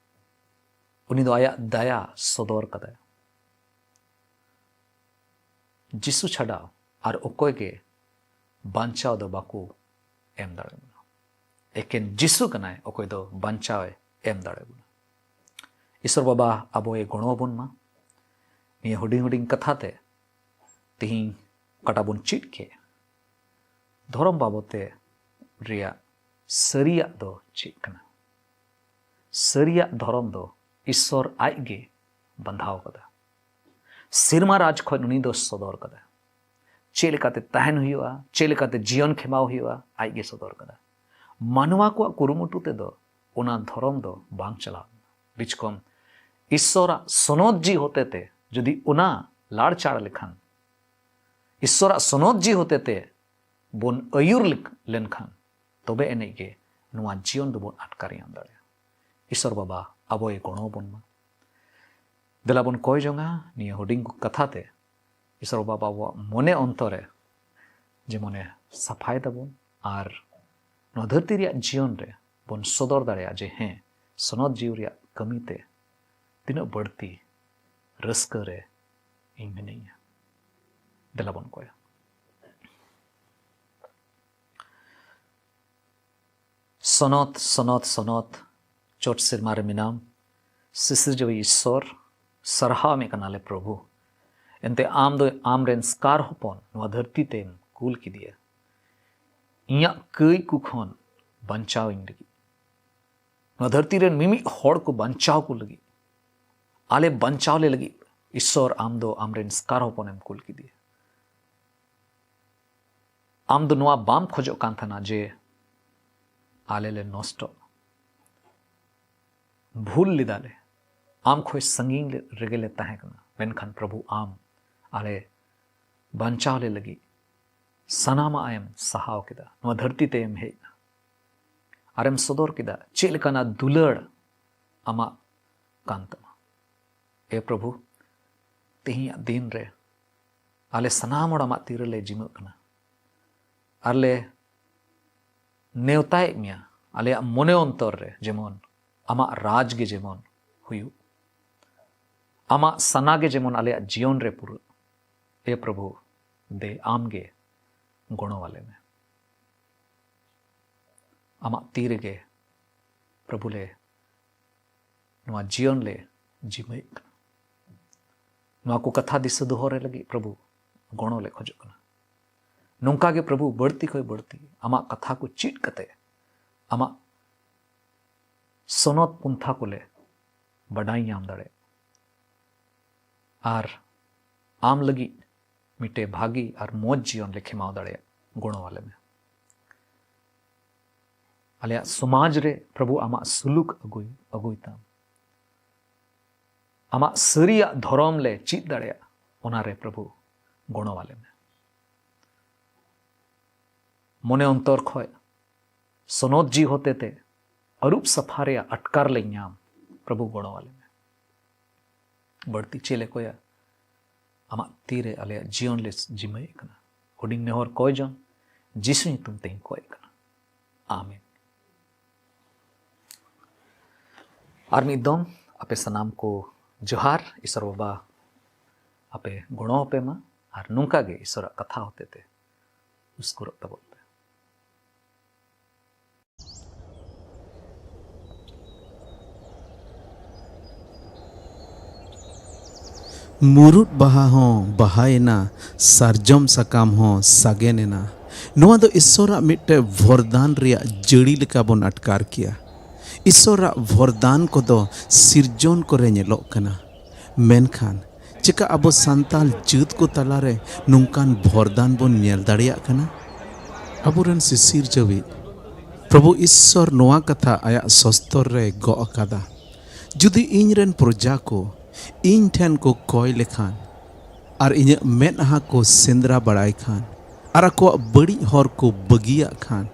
ᱩᱱᱤ ᱫᱚ ᱟᱭᱟᱜ ᱫᱟᱭᱟ ᱥᱚᱫᱚᱨ ᱠᱟᱫᱟᱭ᱾ ᱡᱤᱥᱩ ᱪᱷᱟᱰᱟ ᱟᱨ ᱚᱠᱚᱭ ᱜᱮ ᱵᱟᱧᱪᱟᱣ ᱫᱚ ᱵᱟᱠᱚ ᱮᱢ ᱫᱟᱲᱮᱭᱟᱵᱚᱱᱟ᱾ ᱮᱠᱮᱱ ᱡᱤᱥᱩ ᱠᱟᱱᱟᱭ ᱚᱠᱚᱭ ᱫᱚ ᱵᱟᱧᱪᱟᱣ ᱮ ᱮᱢ ᱫᱟᱲᱮᱭᱟᱵᱚᱱᱟ᱾ ᱤᱥᱚᱨ ᱵᱟᱵᱟ ᱟᱵᱚᱭ ᱜᱚᱲᱚ ᱟᱵᱚᱱ ᱢᱟ᱾ ᱱᱤᱭᱟᱹ ᱦᱩᱰᱤᱧ ᱦᱩᱰᱤᱧ ᱠᱟᱛᱷᱟ ᱛᱮ ᱛᱤᱦᱤᱧ ᱚᱠᱟᱴᱟᱜ ᱵᱚᱱ ᱪᱮᱫ ᱠᱮᱫ, ᱫᱷᱚᱨᱚᱢ ᱵᱟᱵᱚᱛ ᱛᱮ ᱨᱮᱭᱟᱜ ᱥᱟᱹᱨᱤᱭᱟᱜ ᱫᱚ ᱪᱮᱫ ᱠᱟᱱᱟ? ᱥᱟᱹᱨᱤᱭᱟᱜ ᱫᱷᱚᱨᱚᱢ ᱫᱚ ᱤᱥᱚᱨ ᱟᱡ ᱜᱮ ᱵᱟᱸᱫᱷᱟᱣ ᱠᱟᱫᱟ᱾ ᱥᱮᱨᱢᱟ ᱨᱟᱡᱽ ᱠᱷᱚᱱ ᱩᱱᱤ ᱫᱚ ᱥᱚᱫᱚᱨ ᱠᱟᱫᱟ᱾ ᱪᱮᱫ ᱞᱮᱠᱟᱛᱮ ᱛᱟᱦᱮᱱ ᱦᱩᱭᱩᱜᱼᱟ, ᱪᱮᱫ ᱞᱮᱠᱟᱛᱮ ᱡᱤᱭᱚᱱ ᱠᱷᱮᱢᱟᱣ ᱦᱩᱭᱩᱜᱼᱟ, ᱟᱡ ᱜᱮ ᱥᱚᱫᱚᱨ ᱠᱟᱫᱟ᱾ ᱢᱟᱱᱣᱟ ᱠᱚᱣᱟᱜ ᱠᱩᱨᱩᱢᱩᱴᱩ ᱛᱮᱫᱚ ᱚᱱᱟ ᱫᱷᱚᱨᱚᱢ ᱫᱚ ᱵᱟᱝ ᱪᱟᱞᱟᱣ ᱞᱮᱱᱟ᱾ ᱵᱤᱪᱠᱚᱢ ᱤᱥᱥᱚᱨᱟᱜ ᱥᱚᱱᱚᱛ ᱡᱤᱣᱤ ᱦᱚᱛᱮᱛᱮ ᱡᱩᱫᱤ ᱚᱱᱟ ᱞᱟᱲᱪᱟᱲ ᱞᱮᱠᱷᱟᱱ, ᱤᱥᱥᱚᱨᱟᱜ ᱥᱚᱱᱚᱛ ᱡᱤᱣᱤ ᱦᱚᱛᱮᱛᱮ ᱵᱚᱱ ᱟᱹᱭᱩᱨ ᱞᱮᱠ-, ᱞᱮᱱᱠᱷᱟᱱ, ᱛᱚᱵᱮ ᱮᱱᱮᱡ ᱜᱮ ᱱᱚᱣᱟ ᱡᱤᱭᱚᱱ ᱫᱚᱵᱚᱱ ᱟᱴᱠᱟᱨ ᱧᱟᱢ ᱫᱟᱲᱮᱭᱟᱜᱼᱟ᱾ ᱤᱥᱥᱚᱨ ᱵᱟᱵᱟ ᱟᱵᱚᱭ ᱜᱚᱲᱚ ᱟᱵᱚᱱ ᱢᱟ᱾ ᱫᱮᱞᱟ ᱵᱚᱱ ᱠᱚᱭ ᱡᱚᱝᱟ ᱱᱤᱭᱟᱹ ᱦᱩᱰᱤᱧ ᱠᱟᱛᱷᱟ ᱛᱮ, ᱤᱥᱥᱚᱨ ᱵᱟᱵᱟ ᱟᱵᱚᱣᱟᱜ ᱢᱚᱱᱮ ᱚᱱᱛᱚᱨ ᱨᱮ ᱡᱮᱢᱚᱱᱮ ᱥᱟᱯᱷᱟᱭ ᱛᱟᱵᱚᱱ ᱟᱨ ᱱᱚᱣᱟ ᱫᱷᱟᱹᱨᱛᱤ ᱨᱮᱭᱟᱜ ᱡᱤᱭᱚᱱ ᱨᱮ ᱵᱚᱱ ᱥᱚᱫᱚᱨ ᱫᱟᱲᱮᱭᱟᱜᱼᱟ ᱡᱮ ᱦᱮᱸ, ᱥᱚᱱᱚᱛ ᱡᱤᱣᱤ ᱨᱮᱭᱟᱜ ᱠᱟᱹᱢᱤ ᱛᱮ ᱛᱤᱱᱟᱹᱜ ᱵᱟᱹᱲᱛᱤ ᱨᱟᱹᱥᱠᱟᱹ ᱨᱮ ᱤᱧ ᱢᱤᱱᱟᱹᱧᱟ᱾ ᱫᱮᱞᱟ ᱵᱚᱱ ᱠᱚᱭᱟ᱾ ᱥᱚᱱᱚᱛ, ᱥᱚᱱᱚᱛ, ᱥᱚᱱᱚᱛ, ᱪᱚᱴ ᱥᱮᱨᱢᱟ ᱨᱮ ᱢᱮᱱᱟᱢ, ᱥᱤᱥᱤᱨᱡᱟᱹᱣᱤᱡ ᱤᱥᱥᱚᱨ, ᱥᱟᱨᱦᱟᱣ ᱢᱮ ᱠᱟᱱᱟᱞᱮ ᱯᱨᱚᱵᱷᱩ᱾ ᱮᱱᱛᱮ ᱟᱢ ᱫᱚ ᱟᱢᱨᱮᱱ ᱥᱠᱟᱨ ᱦᱚᱯᱚᱱ ᱱᱚᱣᱟ ᱫᱷᱟᱹᱨᱛᱤ ᱛᱮᱢ ᱠᱩᱞ ᱠᱮᱫᱮᱭᱟ᱾ ᱤᱧᱟᱹᱜ ᱠᱟᱹᱭ ᱠᱚ ᱠᱷᱚᱱ ᱵᱟᱧᱪᱟᱣ ᱤᱧ ᱞᱟᱹᱜᱤᱫ, ᱱᱚᱣᱟ ᱫᱷᱟᱹᱨᱛᱤ ᱨᱮᱱ ᱢᱤᱢᱤᱫ ᱦᱚᱲ ᱠᱚ ᱵᱟᱧᱪᱟᱣ ᱠᱚ ᱞᱟᱹᱜᱤᱫ, ᱟᱞᱮ ᱵᱟᱧᱪᱟᱣ ᱞᱮ ᱞᱟᱹᱜᱤᱫ ᱤᱥᱥᱚᱨ ᱟᱢ ᱫᱚ ᱟᱢᱨᱮᱱ ᱥᱠᱟᱨ ᱦᱚᱯᱚᱱᱮᱢ ᱠᱩᱞ ᱠᱮᱫᱮᱭᱟ᱾ ᱟᱢ ᱫᱚ ᱱᱚᱣᱟ ᱵᱟᱢ ᱠᱷᱚᱡᱚᱜ ᱠᱟᱱ ᱛᱟᱦᱮᱱᱟ ᱡᱮ ᱟᱞᱮ ᱞᱮ ᱱᱚᱥᱴᱚᱜ᱾ ᱵᱷᱩᱞ ᱞᱮᱫᱟᱞᱮ, ᱟᱢ ᱠᱷᱚᱱ ᱥᱟᱺᱜᱤᱧ ᱞᱮ-, ᱨᱮᱜᱮ ᱞᱮ ᱛᱟᱦᱮᱸ ᱠᱟᱱᱟ, ᱢᱮᱱᱠᱷᱟᱱ ᱯᱨᱚᱵᱷᱩ ᱟᱢ ᱟᱞᱮ ᱵᱟᱧᱪᱟᱣ ᱞᱮ ᱞᱟᱹᱜᱤᱫ ᱥᱟᱱᱟᱢᱟᱜ ᱮᱢ ᱥᱟᱦᱟᱣ ᱠᱮᱫᱟ, ᱱᱚᱣᱟ ᱫᱷᱟᱹᱨᱛᱤ ᱛᱮᱢ ᱦᱮᱡ ᱮᱱᱟ᱾ ᱟᱨᱮᱢ ᱥᱚᱫᱚᱨ ᱠᱮᱫᱟ ᱪᱮᱫ ᱞᱮᱠᱟᱱᱟᱜ ᱫᱩᱞᱟᱹᱲ ᱟᱢᱟᱜ ᱠᱟᱱ ᱛᱟᱢᱟ᱾ ᱮ ᱯᱨᱚᱵᱷᱩ, ᱛᱮᱦᱮᱧᱟᱜ ᱫᱤᱱ ᱨᱮ ᱟᱞᱮ ᱥᱟᱱᱟᱢ ᱦᱚᱲ ᱟᱢᱟᱜ ᱛᱤ ᱨᱮᱞᱮ ᱡᱤᱢᱟᱹᱜ ᱠᱟᱱᱟ ᱟᱨ ᱞᱮ ᱱᱮᱣᱛᱟᱭᱮᱫ ᱢᱮᱭᱟ, ᱟᱞᱮᱭᱟᱜ ᱢᱚᱱᱮ ᱚᱱᱛᱚᱨ ᱨᱮ ᱡᱮᱢᱚᱱ ᱟᱢᱟᱜ ᱨᱟᱡᱽ ᱜᱮ ᱡᱮᱢᱚᱱ ᱦᱩᱭᱩᱜ, ᱟᱢᱟᱜ ᱥᱟᱱᱟ ᱜᱮ ᱡᱮᱢᱚᱱ ᱟᱞᱮᱭᱟᱜ ᱡᱤᱭᱚᱱ ᱨᱮ ᱯᱩᱨᱟᱹᱜ᱾ ᱮ ᱯᱨᱚᱵᱷᱩ, ᱫᱮ ᱟᱢ ᱜᱮ ᱜᱚᱲᱚ ᱟᱞᱮ ᱢᱮ᱾ ᱟᱢᱟᱜ ᱛᱤ ᱨᱮᱜᱮ ᱯᱨᱚᱵᱷᱩ ᱞᱮ ᱱᱚᱣᱟ ᱡᱤᱭᱚᱱ ᱞᱮ ᱡᱤᱢᱟᱹᱭᱮᱫ ᱠᱟᱱᱟ᱾ ᱱᱚᱣᱟ ᱠᱚ ᱠᱟᱛᱷᱟ ᱫᱤᱥᱟᱹ ᱫᱚᱦᱚ ᱨᱮ ᱞᱟᱹᱜᱤᱫ ᱯᱨᱚᱵᱷᱩ ᱜᱚᱲᱚ ᱞᱮ ᱠᱷᱚᱡᱚᱜ ᱠᱟᱱᱟ᱾ ᱱᱚᱝᱠᱟ ᱜᱮ ᱯᱨᱚᱵᱷᱩ ᱵᱟᱹᱲᱛᱤ ᱠᱷᱚᱱ ᱵᱟᱹᱲᱛᱤ ᱟᱢᱟᱜ ᱠᱟᱛᱷᱟ ᱠᱚ ᱪᱮᱫ ᱠᱟᱛᱮ ᱟᱢᱟᱜ ᱥᱚᱱᱚᱛ ᱯᱚᱱᱛᱷᱟ ᱠᱚᱞᱮ ᱵᱟᱰᱟᱭ ᱧᱟᱢ ᱫᱟᱲᱮᱭᱟᱜ ᱟᱨ ᱟᱢ ᱞᱟᱹᱜᱤᱫ ᱢᱤᱫᱴᱮᱡ ᱵᱷᱟᱹᱜᱤ ᱟᱨ ᱢᱚᱡᱽ ᱡᱤᱭᱚᱱ ᱞᱮ ᱠᱷᱮᱢᱟᱣ ᱫᱟᱲᱮᱭᱟᱜ ᱜᱚᱲᱚ ᱟᱞᱮ ᱢᱮ᱾ ᱟᱞᱮᱭᱟᱜ ᱥᱚᱢᱟᱡᱽ ᱨᱮ ᱯᱨᱚᱵᱷᱩ ᱟᱢᱟᱜ ᱥᱩᱞᱩᱠ ᱟᱹᱜᱩᱭ, ᱟᱹᱜᱩᱭ ᱛᱟᱢ᱾ ᱟᱢᱟᱜ ᱥᱟᱹᱨᱤᱭᱟᱜ ᱫᱷᱚᱨᱚᱢ ᱞᱮ ᱪᱮᱫ ᱫᱟᱲᱮᱭᱟᱜ, ᱚᱱᱟᱨᱮ ᱯᱨᱚᱵᱷᱩ ᱜᱚᱲᱚ ᱟᱞᱮ ᱢᱮ᱾ ᱢᱚᱱᱮ ᱚᱱᱛᱚᱨ ᱠᱷᱚᱡ ᱥᱚᱱᱚᱛ ᱡᱤᱣᱤ ᱦᱚᱛᱮᱛᱮ ᱟᱹᱨᱩᱵ ᱥᱟᱯᱷᱟ ᱨᱮᱭᱟᱜ ᱟᱴᱠᱟᱨ ᱞᱮ ᱧᱟᱢ, ᱯᱨᱚᱵᱷᱩ ᱜᱚᱲᱚ ᱟᱞᱮ ᱢᱮ᱾ ᱵᱟᱹᱲᱛᱤ ᱪᱮᱫ ᱞᱮ ᱠᱚᱭᱟ, ᱟᱢᱟᱜ ᱛᱤᱨᱮ ᱟᱞᱮᱭᱟᱜ ᱡᱤᱭᱚᱱ ᱞᱮ ᱡᱤᱢᱟᱹᱭᱮᱫ ᱠᱟᱱᱟ᱾ ᱦᱩᱰᱤᱧ ᱱᱮᱦᱚᱨ ᱠᱚᱭ ᱡᱚᱝ ᱡᱤᱥᱩ ᱧᱩᱛᱩᱢ ᱛᱮᱧ ᱠᱚᱭᱮᱫ ᱠᱟᱱᱟ᱾ ᱟᱢᱮᱱ᱾ ᱟᱨ ᱢᱤᱫ ᱫᱚᱢ ᱟᱯᱮ ᱥᱟᱱᱟᱢ ᱠᱚ ᱡᱚᱦᱟᱨ᱾ ᱤᱥᱚᱨ ᱵᱟᱵᱟ ᱟᱯᱮ ᱜᱚᱲᱚ ᱟᱯᱮ ᱢᱟ, ᱟᱨ ᱱᱚᱝᱠᱟ ᱜᱮ ᱤᱥᱚᱨᱟᱜ ᱠᱟᱛᱷᱟ ᱦᱚᱛᱮᱛᱮ ᱩᱥᱠᱩᱨᱚᱜ ᱛᱟᱵᱚᱱ ᱯᱮ᱾ ᱢᱩᱨᱩᱫ ᱵᱟᱦᱟ ᱦᱚᱸ ᱵᱟᱦᱟᱭᱮᱱᱟ, ᱥᱟᱨᱡᱚᱢ ᱥᱟᱠᱟᱢ ᱦᱚᱸ ᱥᱟᱜᱮᱱ ᱮᱱᱟ᱾ ᱱᱚᱣᱟ ᱫᱚ ᱤᱥᱥᱚᱨᱟᱜ ᱢᱤᱫᱴᱮᱱ ᱵᱷᱚᱨᱫᱟᱱ ᱨᱮᱭᱟᱜ ᱡᱟᱹᱲᱤ ᱞᱮᱠᱟ ᱵᱚᱱ ᱟᱴᱠᱟᱨ ᱠᱮᱭᱟ᱾ ᱤᱥᱥᱚᱨᱟᱜ ᱵᱷᱚᱨᱫᱟᱱ ᱠᱚᱫᱚ ᱥᱤᱨᱡᱚᱱ ᱠᱚᱨᱮ ᱧᱮᱞᱚᱜ ᱠᱟᱱᱟ, ᱢᱮᱱᱠᱷᱟᱱ ᱪᱮᱠᱟ ᱟᱵᱚ ᱥᱟᱱᱛᱟᱲ ᱡᱟᱹᱛ ᱠᱚ ᱛᱟᱞᱟᱨᱮ ᱱᱚᱝᱠᱟᱱ ᱵᱷᱚᱨᱫᱟᱱ ᱵᱚᱱ ᱧᱮᱞ ᱫᱟᱲᱮᱭᱟᱜ ᱠᱟᱱᱟ? ᱟᱵᱚᱨᱮᱱ ᱥᱤᱥᱤᱨ ᱡᱟᱹᱣᱤᱡ ᱯᱨᱚᱵᱷᱩ ᱤᱥᱥᱚᱨ ᱱᱚᱣᱟ ᱠᱟᱛᱷᱟ ᱟᱭᱟᱜ ᱥᱚᱥᱛᱚᱨ ᱨᱮᱭ ᱜᱚᱜ ᱟᱠᱟᱫᱟ, "ᱡᱩᱫᱤ ᱤᱧ ᱨᱮᱱ ᱯᱨᱚᱡᱟ ᱠᱚ ᱤᱧ ᱴᱷᱮᱱ ᱠᱚ ᱠᱚᱭ ᱞᱮᱠᱷᱟᱱ, ᱟᱨ ᱤᱧᱟᱹᱜ ᱢᱮᱫᱦᱟ ᱠᱚ ᱥᱮᱸᱫᱽᱨᱟ ᱵᱟᱲᱟᱭ ᱠᱷᱟᱱ, ᱟᱨ ᱟᱠᱚᱣᱟᱜ ᱵᱟᱹᱲᱤᱡ ᱦᱚᱨ ᱠᱚ ᱵᱟᱹᱜᱤᱭᱟᱜ ᱠᱷᱟᱱ,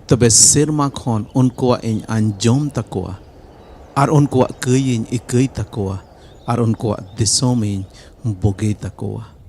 ᱛᱚᱵᱮ ᱥᱮᱨᱢᱟ ᱠᱷᱚᱱ ᱩᱱᱠᱩᱣᱟᱜ ᱤᱧ ᱟᱸᱡᱚᱢ ᱛᱟᱠᱚᱣᱟ, ᱟᱨ ᱩᱱᱠᱩᱣᱟᱜ ᱠᱟᱹᱭ ᱤᱧ ᱤᱠᱟᱹᱭ ᱛᱟᱠᱚᱣᱟ, ᱟᱨ ᱩᱱᱠᱩᱣᱟᱜ ᱫᱤᱥᱚᱢ ᱤᱧ ᱵᱩᱜᱤ ᱛᱟᱠᱚᱣᱟ᱾"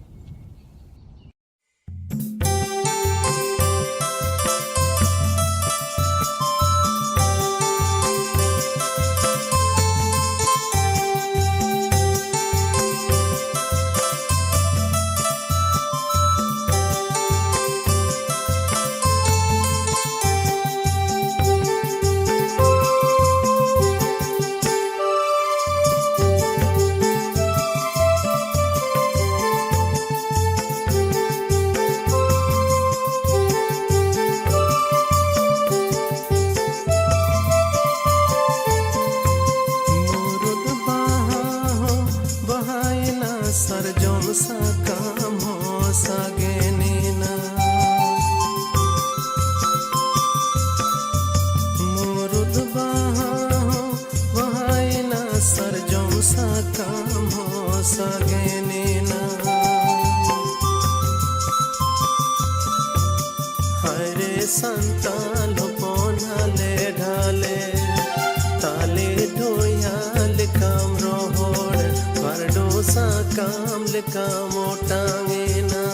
ᱠᱟᱢ ᱚᱴᱟᱝ ᱮᱱᱟ᱾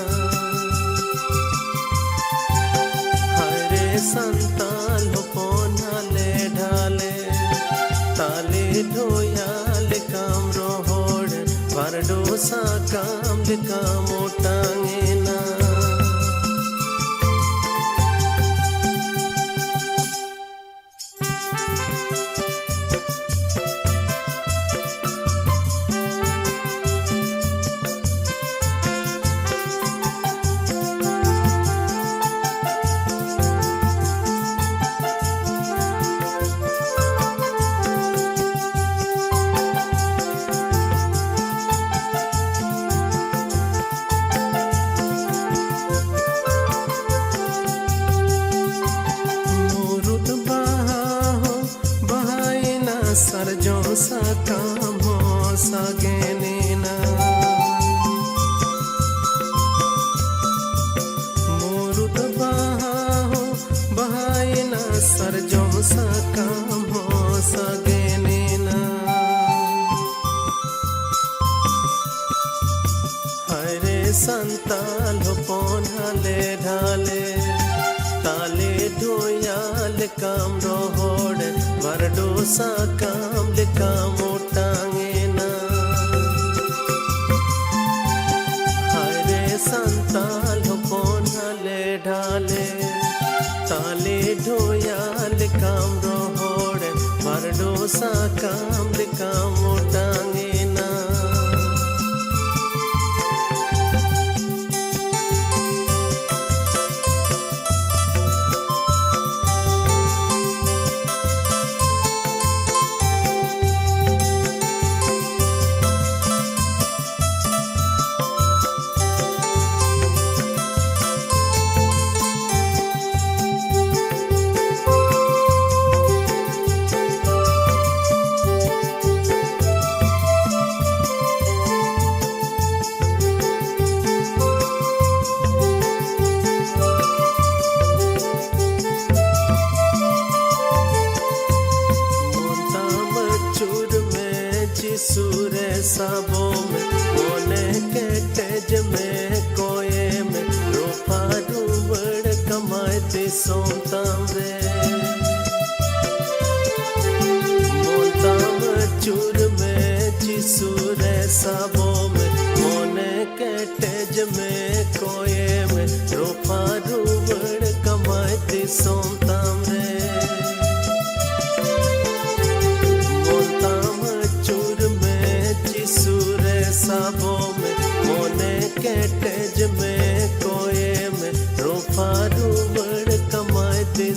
ᱦᱟᱭ ᱨᱮ ᱥᱟᱱᱛᱟᱞ ᱦᱚᱯᱚᱱ ᱦᱟᱞᱮ ᱰᱷᱟᱞᱮ, ᱛᱟᱞᱮ ᱰᱷᱚᱭᱟ ᱞᱮᱠᱟᱢ ᱨᱚᱦᱚᱲ, ᱵᱟᱨᱰᱩ ᱥᱟᱠᱟᱢ ᱞᱮᱠᱟᱢ ᱚᱴᱟᱝ ᱮᱱᱟ᱾ ᱢᱩᱨᱩᱫ ᱵᱟᱦᱟ ᱦᱚᱸ ᱵᱟᱦᱟᱭᱮᱱᱟ, ᱥᱟᱨᱡᱚᱢ ᱥᱟᱠᱟᱢ ᱦᱚᱸ ᱥᱟᱜᱮᱱᱮᱱᱟ᱾ ᱢᱩᱨᱩᱫ ᱵᱟᱦᱟ ᱦᱚᱸ ᱵᱟᱦᱟᱭᱮᱱᱟ, ᱥᱟᱨᱡᱚᱢ ᱥᱟᱠᱟᱢ ᱦᱚᱸ ᱥᱟᱜᱮᱱᱮᱱᱟ᱾ ᱦᱟᱭ ᱨᱮ ᱥᱟᱱᱛᱟᱞ ᱦᱚᱯᱚᱱ ᱦᱟᱞᱮ ᱰᱷᱟᱞᱮ, ᱛᱟᱞᱮ ᱰᱷᱚᱭᱟ ᱞᱮᱠᱟᱢ ᱨᱚᱦᱚᱲ, ᱵᱟᱨᱰᱩ ᱥᱟᱠᱟᱢ ᱞᱮᱠᱟᱢ ᱚᱴᱟᱝ ᱮᱱᱟ᱾ ᱦᱟᱭ ᱨᱮ ᱥᱟᱱᱛᱟᱞ ᱦᱚᱯᱚᱱ ᱦᱟᱞᱮ ᱰᱷᱟᱞᱮ, ᱛᱟᱞᱮ ᱰᱷᱚᱭᱟ ᱞᱮᱠᱟᱢ ᱨᱚᱦᱚᱲ, ᱵᱟᱨᱰᱩ ᱥᱟᱠᱟᱢ ᱞᱮᱠᱟᱢ ᱚᱴᱟᱝ ᱮᱱᱟ᱾ ᱢᱚᱱ ᱛᱟᱢ ᱟᱹᱪᱩᱨ ᱢᱮ, ᱡᱤᱥᱩ ᱨᱮ ᱥᱟᱵᱚ ᱢᱮ, ᱢᱚᱱᱮ ᱠᱮ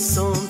So